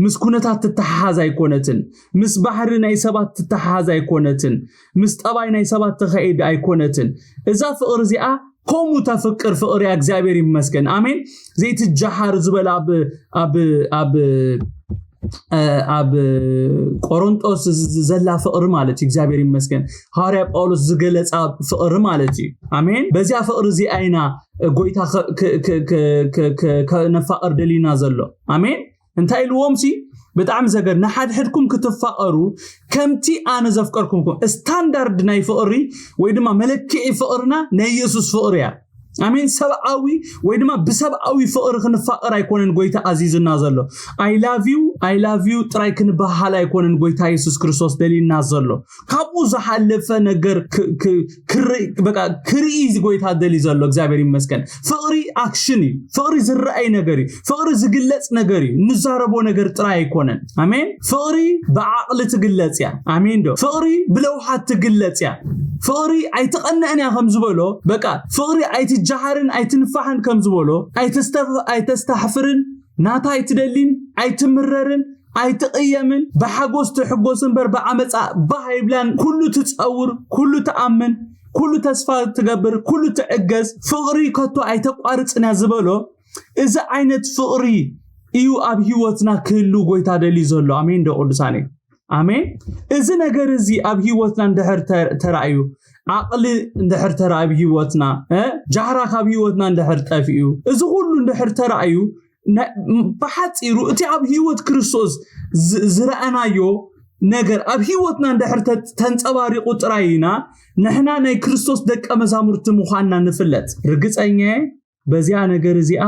ምስ ኩነታት ትተሓሓዝ ኣይኮነትን። ምስ ባህሪ ናይ ሰባት ትተሓሓዝ ኣይኮነትን። ምስ ጠባይ ናይ ሰባት ትኸይድ ኣይኮነትን። እዛ ፍቕሪ እዚኣ ከምኡ ተፍቅር ፍቕሪ እያ። እግዚኣብሔር ይመስገን። ኣሜን። ዘይትጀሃር ዝበለ ኣብ ኣብ ኣብ ኣብ ቆሮንጦስ ዘላ ፍቕሪ ማለት እዩ። እግዚኣብሔር ይመስገን። ሃዋርያ ጳውሎስ ዝገለፃ ፍቕሪ ማለት እዩ። ኣሜን። በዚያ ፍቕሪ እዚኣ ኢና ጎይታ ከነፋቐር ደሊና ዘሎ። ኣሜን። እንታይ ኢልዎም ሲ? ብጣዕሚ ዘገር ንሓድሕድኩም ክትፋቐሩ ከምቲ ኣነ ዘፍቀርኩምኩም። ስታንዳርድ ናይ ፍቕሪ ወይ ድማ መለክዒ ፍቕርና ናይ ኢየሱስ ፍቕሪ እያ። ኣሜን። ሰብኣዊ ወይ ድማ ብሰብኣዊ ፍቕሪ ክንፋቐር ኣይኮነን ጎይታ ኣዚዝና ዘሎ። I love you, I love you ጥራይ ክንበሃል ኣይኮነን ጎይታ የሱስ ክርስቶስ ደሊና ዘሎ። ካብኡ ዝሓለፈ ነገር ክርኢ ጎይታ ደሊ ዘሎ። እግዚኣብሔር ይመስገን። ፍቕሪ ኣክሽን እዩ። ፍቕሪ ዝረኣይ ነገር እዩ። ፍቕሪ ዝግለፅ ነገር እዩ። እንዛረቦ ነገር ጥራይ ኣይኮነን። ኣሜን። ፍቕሪ ብዓቕሊ ትግለፅ እያ። ኣሜን ዶ? ፍቕሪ ብለውሓት ትግለፅ እያ። ፍቕሪ ኣይትቐንዕን እያ ከም ዝበሎ፣ በቃ ፍቕሪ ኣይትጃሃርን ኣይትንፋሕን ከም ዝበሎ፣ ኣይተስተፍ- ኣይተስታሕፍርን፣ ናታ ኣይትደሊን፣ ኣይትምረርን፣ ኣይትቕየምን፣ ብሓጎስ ትሕጎስ እምበር ብዓመፃ ባህ ኣይብላን። ኩሉ ትፀውር፣ ኩሉ ትኣምን፣ ኩሉ ተስፋ ትገብር፣ ኩሉ ትዕገስ፣ ፍቕሪ ከቶ ኣይተቋርፅን እያ ዝበሎ። እዚ ዓይነት ፍቕሪ እዩ ኣብ ህይወትና ክህሉ ጎይታ ደልዩ ዘሎ። ኣሜን ዶ ቅዱሳነይ? ኣሜን። እዚ ነገር እዚ ኣብ ህይወትና እንድሕር ተራእዩ፣ ዓቕሊ እንድሕር ተራእዩ ኣብ ህይወትና፣ ጃህራ ካብ ህይወትና እንድሕር ጠፊኡ፣ እዚ ኩሉ እንድሕር ተራእዩ፣ ብሓፂሩ እቲ ኣብ ህይወት ክርስቶስ ዝረኣናዮ ነገር ኣብ ህይወትና እንድሕር ተንፀባሪቑ ጥራይ ኢና ንሕና ናይ ክርስቶስ ደቀ መዛሙርቲ ምዃንና ንፍለጥ። ርግፀኛ በዚኣ ነገር እዚኣ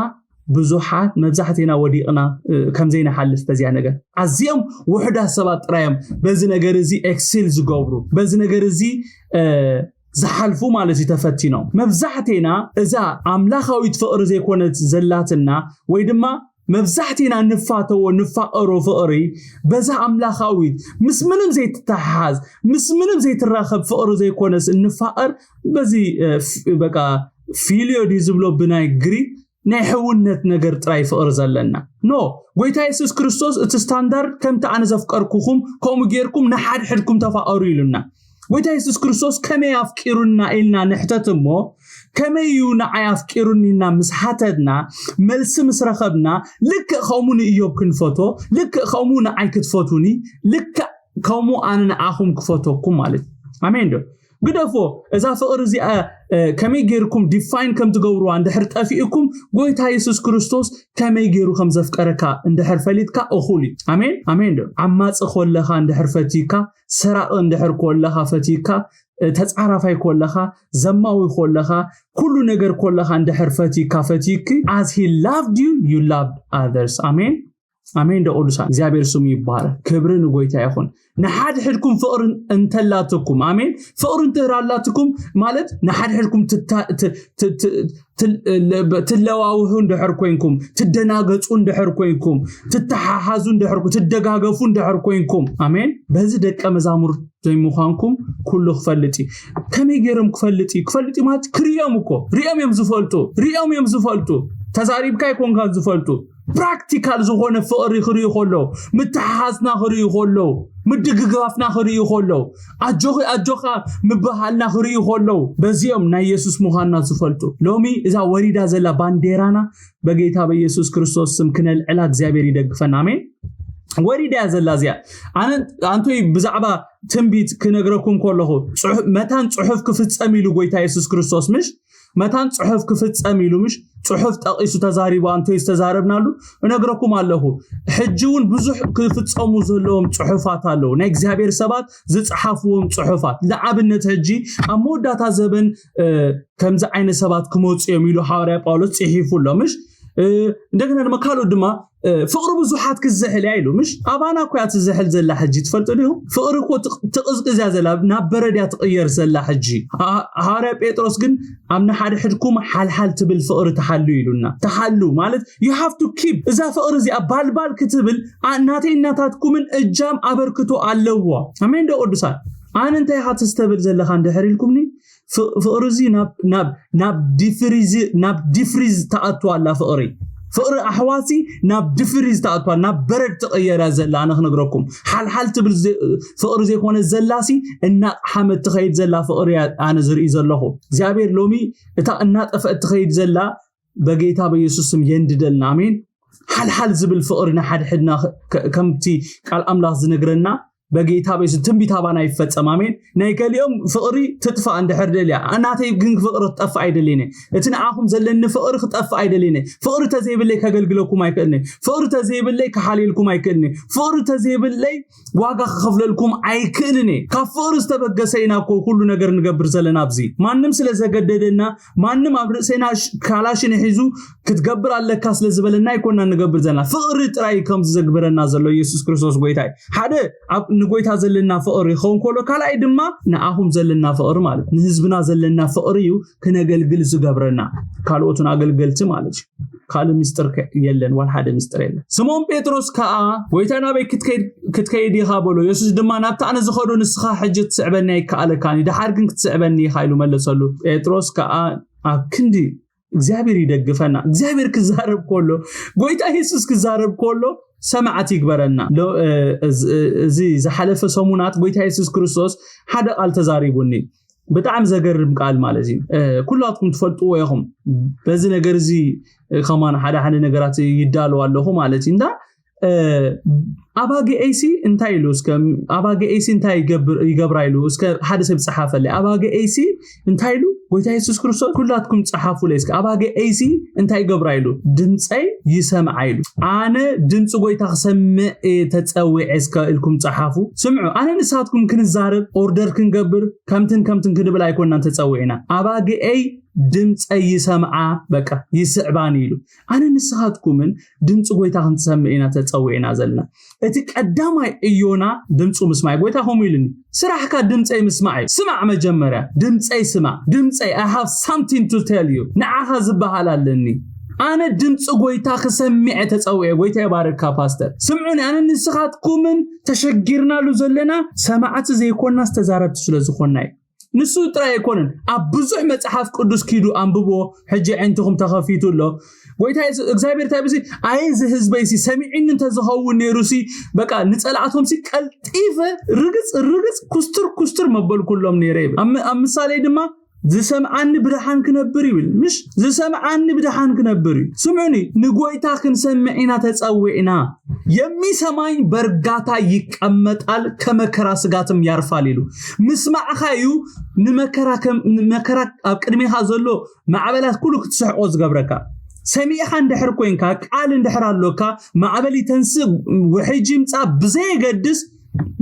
ብዙሓት መብዛሕቴና ወዲቕና ከምዘይንሓልፍ በዚኣ ነገር ኣዝኦም ውሕዳት ሰባት ጥራዮም በዚ ነገር እዚ ኤክሲል ዝገብሩ በዚ ነገር እዚ ዝሓልፉ ማለት እዩ ተፈቲኖም። መብዛሕቴና እዛ ኣምላኻዊት ፍቕሪ ዘይኮነት ዘላትና ወይ ድማ መብዛሕቴና ንፋተዎ ንፋቐሮ ፍቕሪ በዛ ኣምላኻዊት ምስ ምንም ዘይትተሓሓዝ ምስ ምንም ዘይትራኸብ ፍቕሪ ዘይኮነስ እንፋቐር በዚ በቃ ፊልዮ ድዩ ዝብሎ ብናይ ግሪክ ናይ ሕውነት ነገር ጥራይ ፍቕሪ ዘለና ኖ። ጎይታ የሱስ ክርስቶስ እቲ ስታንዳርድ ከምቲ ኣነ ዘፍቀርኩኹም ከምኡ ጌርኩም ንሓድሕድኩም ተፋቐሩ ኢሉና። ጎይታ የሱስ ክርስቶስ ከመይ ኣፍቂሩና ኢልና ንሕተት እሞ ከመይ እዩ ንዓይ ኣፍቂሩኒ ኢልና ምስ ሓተትና መልሲ ምስ ረኸብና ልክእ ከምኡ ንእዮብ ክንፈቶ ልክእ ከምኡ ንዓይ ክትፈቱኒ ልክእ ከምኡ ኣነ ንዓኹም ክፈተኩም ማለት እዩ። ኣሜን ዶ? ግደፎ እዛ ፍቕሪ እዚኣ ከመይ ገይርኩም ዲፋይን ከም ትገብርዋ እንድሕር ጠፊእኩም ጎይታ የሱስ ክርስቶስ ከመይ ገይሩ ከም ዘፍቀረካ እንድሕር ፈሊጥካ እኹል እዩ። ኣሜን ኣሜን ዶ? ዓማፂ ኮለኻ እንድሕር ፈትይካ ሰራቒ እንድሕር ኮለኻ ፈትይካ ተፃራፋይ ኮለኻ ዘማዊ ኮለኻ ኩሉ ነገር ኮለኻ እንድሕር ፈትይካ ፈትይኪ as he loved you you loved others ኣሜን ኣሜን ዶ ቅዱሳን እግዚኣብሔር ስሙ ይባረክ። ክብሪ ንጎይታ ይኹን። ንሓድሕድኩም ፍቕሪ እንተላትኩም ኣሜን ፍቕሪ እንትህር ኣላትኩም ማለት ንሓድሕድኩም ትለዋውሑ እንድሕር ኮይንኩም ትደናገፁ እንድሕር ኮይንኩም ትተሓሓዙ እንድሕር ትደጋገፉ እንድሕር ኮይንኩም ኣሜን በዚ ደቀ መዛሙር ዘይምዃንኩም ኩሉ ክፈልጥ እዩ። ከመይ ገይሮም ክፈልጥ እዩ? ክፈልጥ እዩ ማለት ክርእዮም እኮ ሪኦም እዮም ዝፈልጡ ሪኦም እዮም ዝፈልጡ ተዛሪብካ ይኮንካ ዝፈልጡ ፕራክቲካል ዝኾነ ፍቕሪ ክርእዩ ከለዉ ምትሓሓዝና ክርእዩ ከለዉ ምድግጋፍና ክርእዩ ከለዉ ኣጆኺ ኣጆኻ ምብሃልና ክርእዩ ከለዉ በዚኦም ናይ የሱስ ምዃንና ዝፈልጡ ሎሚ እዛ ወሪዳ ዘላ ባንዴራና በጌታ በኢየሱስ ክርስቶስ ስም ክነልዕላ እግዚኣብሔር ይደግፈና ኣሜን። ወሪዳ እያ ዘላ እዚኣ ኣነ ኣንቶይ ብዛዕባ ትንቢት ክነግረኩም ከለኹ መታን ፅሑፍ ክፍፀም ኢሉ ጎይታ የሱስ ክርስቶስ ምሽ መታን ፅሑፍ ክፍፀም ኢሉ ምሽ ፅሑፍ ጠቒሱ ተዛሪቡ ኣንቶይ ዝተዛረብናሉ እነግረኩም ኣለኹ። ሕጂ እውን ብዙሕ ክፍፀሙ ዘለዎም ፅሑፋት ኣለዉ ናይ እግዚኣብሔር ሰባት ዝፀሓፍዎም ፅሑፋት ንኣብነት ሕጂ ኣብ መወዳእታ ዘበን ከምዚ ዓይነት ሰባት ክመፁ እዮም ኢሉ ሓዋርያ ጳውሎስ ፅሒፉ ኣሎ ምሽ እንደገና ድማ ካልኦት ድማ ፍቕሪ ብዙሓት ክዝሕል እያ ኢሉ ምሽ ኣባና እኮ እያ ትዝሕል ዘላ ሕጂ ትፈልጡ ዲኹም ፍቕሪ እኮ ትቕዝቅዝ እያ ዘላ ናብ በረድ እያ ትቕየር ዘላ ሕጂ። ሃዋርያ ጴጥሮስ ግን ኣብ ንሓድሕድኩም ሓልሓል ትብል ፍቕሪ ትሓሉ ኢሉና ትሓሉ ማለት you have to keep እዛ ፍቕሪ እዚኣ ባልባል ክትብል ናተይ እናታትኩምን እጃም ኣበርክቶ ኣለዎ። ኣሜን ዶ ቅዱሳን? ኣነ እንታይ ኢኻ ተስተብል ዘለኻ እንድሕር ኢልኩምኒ ፍቕሪ እዚ ናብ ዲፍሪዝ ተኣቱ ኣላ ፍቕሪ ፍቕሪ ኣሕዋሲ ናብ ድፍሪዝ ተኣቱ ኣላ ናብ በረድ ትቕየር እያ ዘላ ኣነ ክነግረኩም ሓልሓል ትብል ፍቕሪ ዘይኮነ ዘላሲ እናቕሓመት ትኸይድ ዘላ ፍቕሪ ኣነ ዝርኢ ዘለኹ እግዚኣብሔር ሎሚ እታ እናጠፈት ትኸይድ ዘላ በጌታ በኢየሱስ ስም የንድደልና ኣሜን። ሓልሓል ዝብል ፍቕሪ ንሓድሕድና ከ- ከምቲ ቃል ኣምላኽ ዝነግረና በጌታ በሱ ትንቢት ኣባና ይፈጸም። ኣሜን። ናይ ገሊኦም ፍቕሪ ትጥፋእ እንድሕር ደልያ፣ ናተይ ግን ፍቕሪ ክትጠፍእ ኣይደልየን። እቲ ንዓኹም ዘለኒ ፍቕሪ ክጠፍእ ኣይደልየን። ፍቕሪ ተዘይብለይ ከገልግለኩም ኣይክእልን። ፍቕሪ ተዘይብለይ ክሓልየልኩም ኣይክእልን። ፍቕሪ ተዘይብለይ ዋጋ ክኸፍለልኩም ኣይክእልን። ካብ ፍቕሪ ዝተበገሰ ኢና እኮ ኩሉ ነገር ንገብር ዘለና ኣብዚ። ማንም ስለ ዘገደደና፣ ማንም ኣብ ርእሰና ካላሽን ሒዙ ክትገብር ኣለካ ስለ ዝበለና ኣይኮና ንገብር ዘለና። ፍቕሪ ጥራይ ከም ዝዘግበረና ዘሎ ኢየሱስ ክርስቶስ ጎይታ እዩ። ሓደ ኣብ ንጎይታ ዘለና ፍቕሪ ክኸውን ከሎ፣ ካልኣይ ድማ ንኣኹም ዘለና ፍቕሪ ማለት ንህዝብና ዘለና ፍቕሪ እዩ ክነገልግል ዝገብረና። ካልኦትን ኣገልገልቲ ማለት እዩ። ካልእ ምስጢር የለን፣ ዋላ ሓደ ምስጢር የለን። ስምዖን ጴጥሮስ ከዓ ጎይታ ናበይ ክትከይድ ክትከይድ ኢኻ በሎ። የሱስ ድማ ናብቲ ኣነ ዝኸዶ ንስኻ ሕጂ ክትስዕበኒ ኣይከኣለካን፣ ድሓር ግን ክትስዕበኒ ኢኻ ኢሉ መለሰሉ። ጴጥሮስ ከዓ ኣብ ክንዲ እግዚኣብሔር ይደግፈና። እግዚኣብሔር ክዛረብ ከሎ፣ ጎይታ የሱስ ክዛረብ ከሎ ሰማዕቲ ይግበረና። እዚ ዝሓለፈ ሰሙናት ጎይታ የሱስ ክርስቶስ ሓደ ቃል ተዛሪቡኒ። ብጣዕሚ ዘገርም ቃል ማለት እዩ። ኩላትኩም ትፈልጥዎ ኢኹም። በዚ ነገር እዚ ከማን ሓደ ሓደ ነገራት ይዳለዋ ኣለኹ ማለት እዩ። እንዳ ኣባግኤሲ እንታይ ኢሉ እስከ ኣባግኤሲ እንታይ ይገብራ ኢሉ እስከ ሓደ ሰብ ጸሓፈለይ። ኣባግኤሲ እንታይ ኢሉ ጎይታ የሱስ ክርስቶስ? ኩላትኩም ጸሓፉለይ እስከ። ኣባግኤሲ እንታይ ይገብራ ኢሉ? ድምፀይ ይሰምዓ ኢሉ። ኣነ ድምፂ ጎይታ ክሰምዕ ተፀዊዐ እስከ ኢልኩም ጸሓፉ። ስምዑ፣ ኣነ ንስኻትኩም ክንዛረብ ኦርደር ክንገብር ከምትን ከምትን ክንብል ኣይኮናን ተጸዊዕና። ኣባግኤይ ድምፀይ ይሰምዓ፣ በቃ ይስዕባን ኢሉ። ኣነ ንስኻትኩምን ድምፂ ጎይታ ክንሰምዕ ኢና ተፀዊዕና ዘለና። እቲ ቀዳማይ እዮና ድምፁ ምስማዕ። ጎይታ ከምኡ ኢሉኒ፣ ስራሕካ ድምፀይ ምስማዕ እዩ። ስማዕ፣ መጀመርያ ድምፀይ ስማዕ። ድምፀይ፣ I have something to tell you። ንዓኻ ዝበሃል ኣለኒ። ኣነ ድምፂ ጎይታ ክሰምዕ ተፀዊዐ። ጎይታ ይባርካ ፓስተር። ስምዑኒ፣ ኣነ ንስኻትኩምን ተሸጊርናሉ ዘለና ሰማዕቲ ዘይኮናስ ተዛረብቲ ስለ ዝኾና እዩ። ንሱ ጥራይ ኣይኮነን፣ ኣብ ብዙሕ መጽሓፍ ቅዱስ ኪዱ ኣንብቦ። ሕጂ ዕንትኹም ተኸፊቱ ኣሎ። ጎይታ የሱስ እግዚኣብሔር እንታይ ብሲ ኣይ እዚ ህዝበይ ሲ ሰሚዒኒ እንተዝኸውን ነይሩ ሲ በቃ ንጸላእቶም ሲ ቀልጢፈ ርግጽ ርግጽ ኩስትር ኩስትር መበልኩሎም ነይረ ይብል። ኣብ ምሳሌ ድማ ዝሰምዓኒ ብድሓን ክነብር ይብል። ምሽ ዝሰምዓኒ ብድሓን ክነብር እዩ። ስምዑኒ፣ ንጎይታ ክንሰምዕ ኢና ተጸዊዕና። የሚሰማኝ በእርጋታ ይቀመጣል፣ ከመከራ ስጋትም ያርፋል ኢሉ። ምስማዕኻ እዩ ንመከራ ከም ንመከራ ኣብ ቅድሜኻ ዘሎ ማዕበላት ኩሉ ክትስሕቆ ዝገብረካ። ሰሚዕኻ እንድሕር ኮንካ፣ ቃል እንድሕር ኣሎካ፣ ማዕበል ይተንስእ ውሕጅ ይምጻእ ብዘየገድስ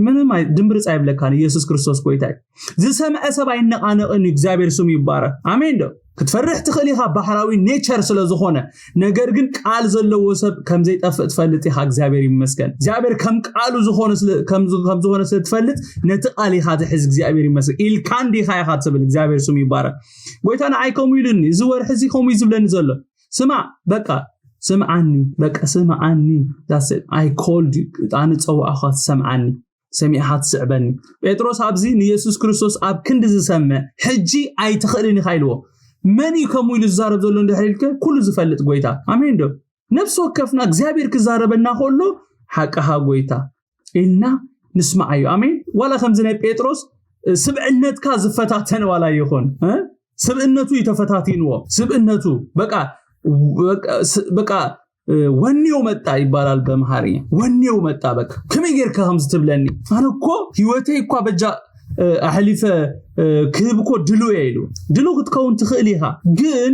ምንም ድምብርጽ ኣይብለካን። ኢየሱስ ክርስቶስ ጎይታ እዩ። ዝሰምዐ ሰብ ኣይነቓነቕን እዩ። እግዚኣብሔር ስሙ ይባረክ። ኣሜን ዶ? ክትፈርሕ ትኽእል ኢኻ፣ ባህራዊ ኔቸር ስለ ዝኾነ። ነገር ግን ቃል ዘለዎ ሰብ ከም ዘይጠፍእ ትፈልጥ ኢኻ። እግዚኣብሔር ይመስገን። እግዚኣብሔር ከም ቃሉ ዝኾነ ከም ዝኾነ ስለ ትፈልጥ ነቲ ቃል ኢኻ ትሕዝ። እግዚኣብሔር ይመስገን ኢልካ እንዲኻ ኢኻ ትብል። እግዚኣብሔር ስሙ ይባረክ። ጎይታ ንዓይ ከምኡ ኢሉኒ፣ እዚ ወርሒ እዚ ከምኡ እዩ ዝብለኒ ዘሎ። ስማዕ በቃ ስምዓኒ፣ በቃ ስምዓኒ። ዳስ ኣይ ኮልድ ኣነ ጸዋዕኻ ትሰምዓኒ፣ ሰሚዕኻ ትስዕበኒ። ጴጥሮስ ኣብዚ ንየሱስ ክርስቶስ ኣብ ክንዲ ዝሰምዕ ሕጂ ኣይትኽእልን ኢኻ ኢልዎ። መን እዩ ከምኡ ኢሉ ዝዛረብ ዘሎ እንድሕር ኢልከ? ኩሉ ዝፈልጥ ጎይታ። ኣሜን ዶ? ነፍሲ ወከፍና እግዚኣብሔር ክዛረበና ከሎ ሓቅኻ ጎይታ ኢልና ንስማዓዩ። ኣሜን። ዋላ ከምዚ ናይ ጴጥሮስ ስብዕነትካ ዝፈታተን ዋላ ይኹን፣ ስብእነቱ እዩ ተፈታቲንዎ። ስብእነቱ በቃ በቃ ወኔው መጣ ይባላል በምሃርኛ። ወኔው መጣ። በቃ ከመይ ጌርካ ከምዚ ትብለኒ? ኣነ እኮ ህይወተይ እኳ በጃ ኣሕሊፈ ክህብ እኮ ድሉ እየ ኢሉ። ድሉ ክትከውን ትኽእል ኢኻ፣ ግን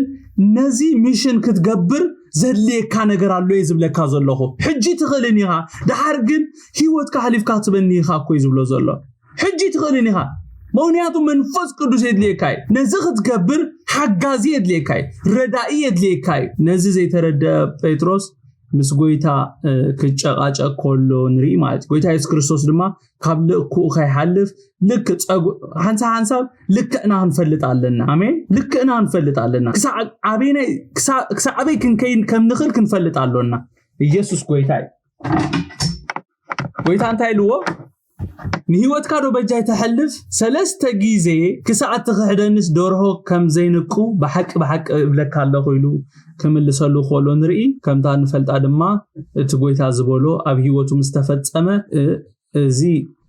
ነዚ ሚሽን ክትገብር ዘድልየካ ነገር ኣሎ እየ ዝብለካ ዘለኹ። ሕጂ ትኽእልን ኢኻ፣ ድሓር ግን ህይወትካ ኣሕሊፍካ ትበኒ ኢኻ እኮ እዩ ዝብሎ ዘሎ። ሕጂ ትኽእልን ኢኻ፣ ምኽንያቱ መንፈስ ቅዱስ የድልየካ እዩ። ነዚ ክትገብር ሓጋዚ የድልየካ እዩ፣ ረዳኢ የድልየካ እዩ። ነዚ ዘይተረደአ ጴጥሮስ ምስ ጎይታ ክጨቃጨቅ ከሎ ንርኢ ማለት እዩ። ጎይታ የሱስ ክርስቶስ ድማ ካብ ልእክኡ ከይሓልፍ ልክ ሓንሳብ ሓንሳብ ልክዕና ክንፈልጥ ኣለና። ኣሜን። ልክዕና ክንፈልጥ ኣለና። ክሳዕ ኣበይ ክንከይን ከም ንኽእል ክንፈልጥ ኣሎና። ኢየሱስ ጎይታ እዩ። ጎይታ እንታይ ኢልዎ? ንህይወትካ ዶ በጃይ ተሐልፍ? ሰለስተ ግዜ ክሳዕ ትኽሕደንስ ደርሆ ከም ዘይንቁ ብሓቂ ብሓቂ እብለካ ኣለኹ ኢሉ ክምልሰሉ ከሎ ንርኢ። ከምታ ንፈልጣ ድማ እቲ ጎይታ ዝበሎ ኣብ ህይወቱ ምስ ተፈጸመ እዚ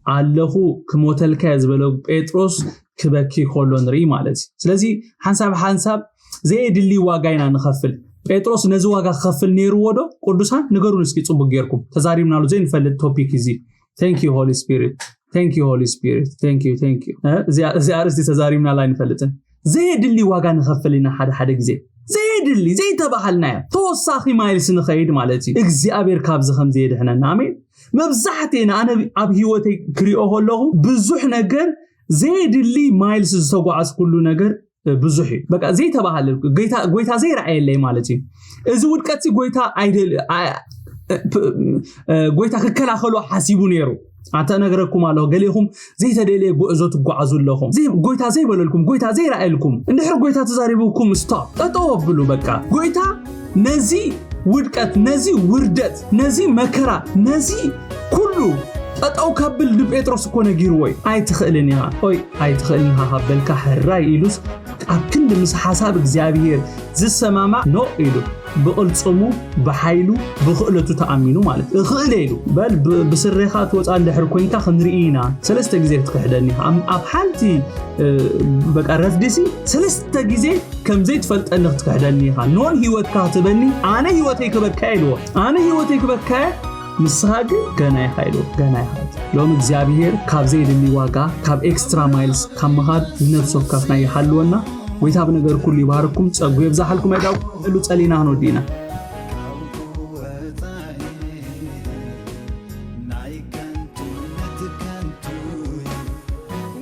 ኣለኹ ክሞተልካ እየ ዝበሎ ጴጥሮስ ክበኪ ከሎ ንርኢ ማለት እዩ። ስለዚ ሓንሳብ ሓንሳብ ዘየድሊ ዋጋ ኢና ንኸፍል። ጴጥሮስ ነዚ ዋጋ ክኸፍል ነይርዎ ዶ? ቅዱሳን ንገሩን እስኪ ጽቡቅ ጌርኩም። ተዛሪብናሉ ዘይንፈልጥ ቶፒክ እዚ። Thank you Holy Spirit. Thank you Holy Spirit. Thank you, thank you. እዚ ኣርእስቲ ተዛሪብናላ ኣይንፈልጥን። ዘየድሊ ዋጋ ንኸፍል ኢና ሓደ ሓደ ግዜ። ዘየድሊ ዘይተባሃልናዮ ተወሳኺ ማይልስ ንኸይድ ማለት እዩ። እግዚኣብሔር ካብዚ ከም ዘየድሕነና። ኣሜን። መብዛሕትኤና ኣነ ኣብ ህይወተይ ክሪኦ ከለኹ ብዙሕ ነገር ዘየድሊ ማይልስ ዝተጓዓዝኩሉ ነገር ብዙሕ እዩ። በቃ ዘይተባሃለ ጎይታ ዘይረኣየለይ ማለት እዩ። እዚ ውድቀት ጎይታ ኣይደል ጎይታ ክከላኸሎ ሓሲቡ ነይሩ። ኣተ ነገረኩም ኣለኹ፣ ገሌኹም ዘይተደልየ ጉዕዞ ትጓዓዙ ኣለኹም። ጎይታ ዘይበለልኩም፣ ጎይታ ዘይረኣየልኩም፣ እንድሕር ጎይታ ተዛሪቡኩም ስቶፕ፣ ጠጠው ኣብሉ። በቃ ጎይታ ነዚ ውድቀት፣ ነዚ ውርደት፣ ነዚ መከራ፣ ነዚ ኩሉ ጠጠው ከብል ንጴጥሮስ እኮ ነጊርዎ እዩ። ኣይትኽእልን ኢኻ፣ ኦይ ኣይትኽእልን ኢኻ ካብ በልካ ሕራይ ኢሉስ ኣብ ክንዲ ምስ ሓሳብ እግዚኣብሔር ዝሰማማዕ ኖ ኢሉ ብቕልጽሙ ብሓይሉ ብኽእለቱ ተኣሚኑ ማለት እዩ። እኽእል ኢሉ በል ብስሬኻ ትወፃ እንድሕር ኮይንካ ክንርኢ ኢና። ሰለስተ ግዜ ክትክሕደኒ ኢኻ ኣብ ሓንቲ በቃ ረፍዲሲ ሰለስተ ግዜ ከምዘይ ትፈልጠኒ ክትክሕደኒ ኢኻ። ኖን ህይወትካ ክትበኒ ኣነ ህይወተይ ክበካ ኢልዎ። ኣነ ህይወተይ ክበካ ንስኻ ግን ገና ኢኻ ኢሉ ገና ኢኻ። ሎም እግዚኣብሔር ካብ ዘይድሊ ዋጋ ካብ ኤክስትራ ማይልስ ካብ ምኻድ ነብሲ ወከፍና ይሓልወና። ጎይታ ብነገር ኩሉ ይባርኩም፣ ጸጉ የብዛሓልኩም። ኣይዳውሉ ጸሊና ክንወዲ ኢና።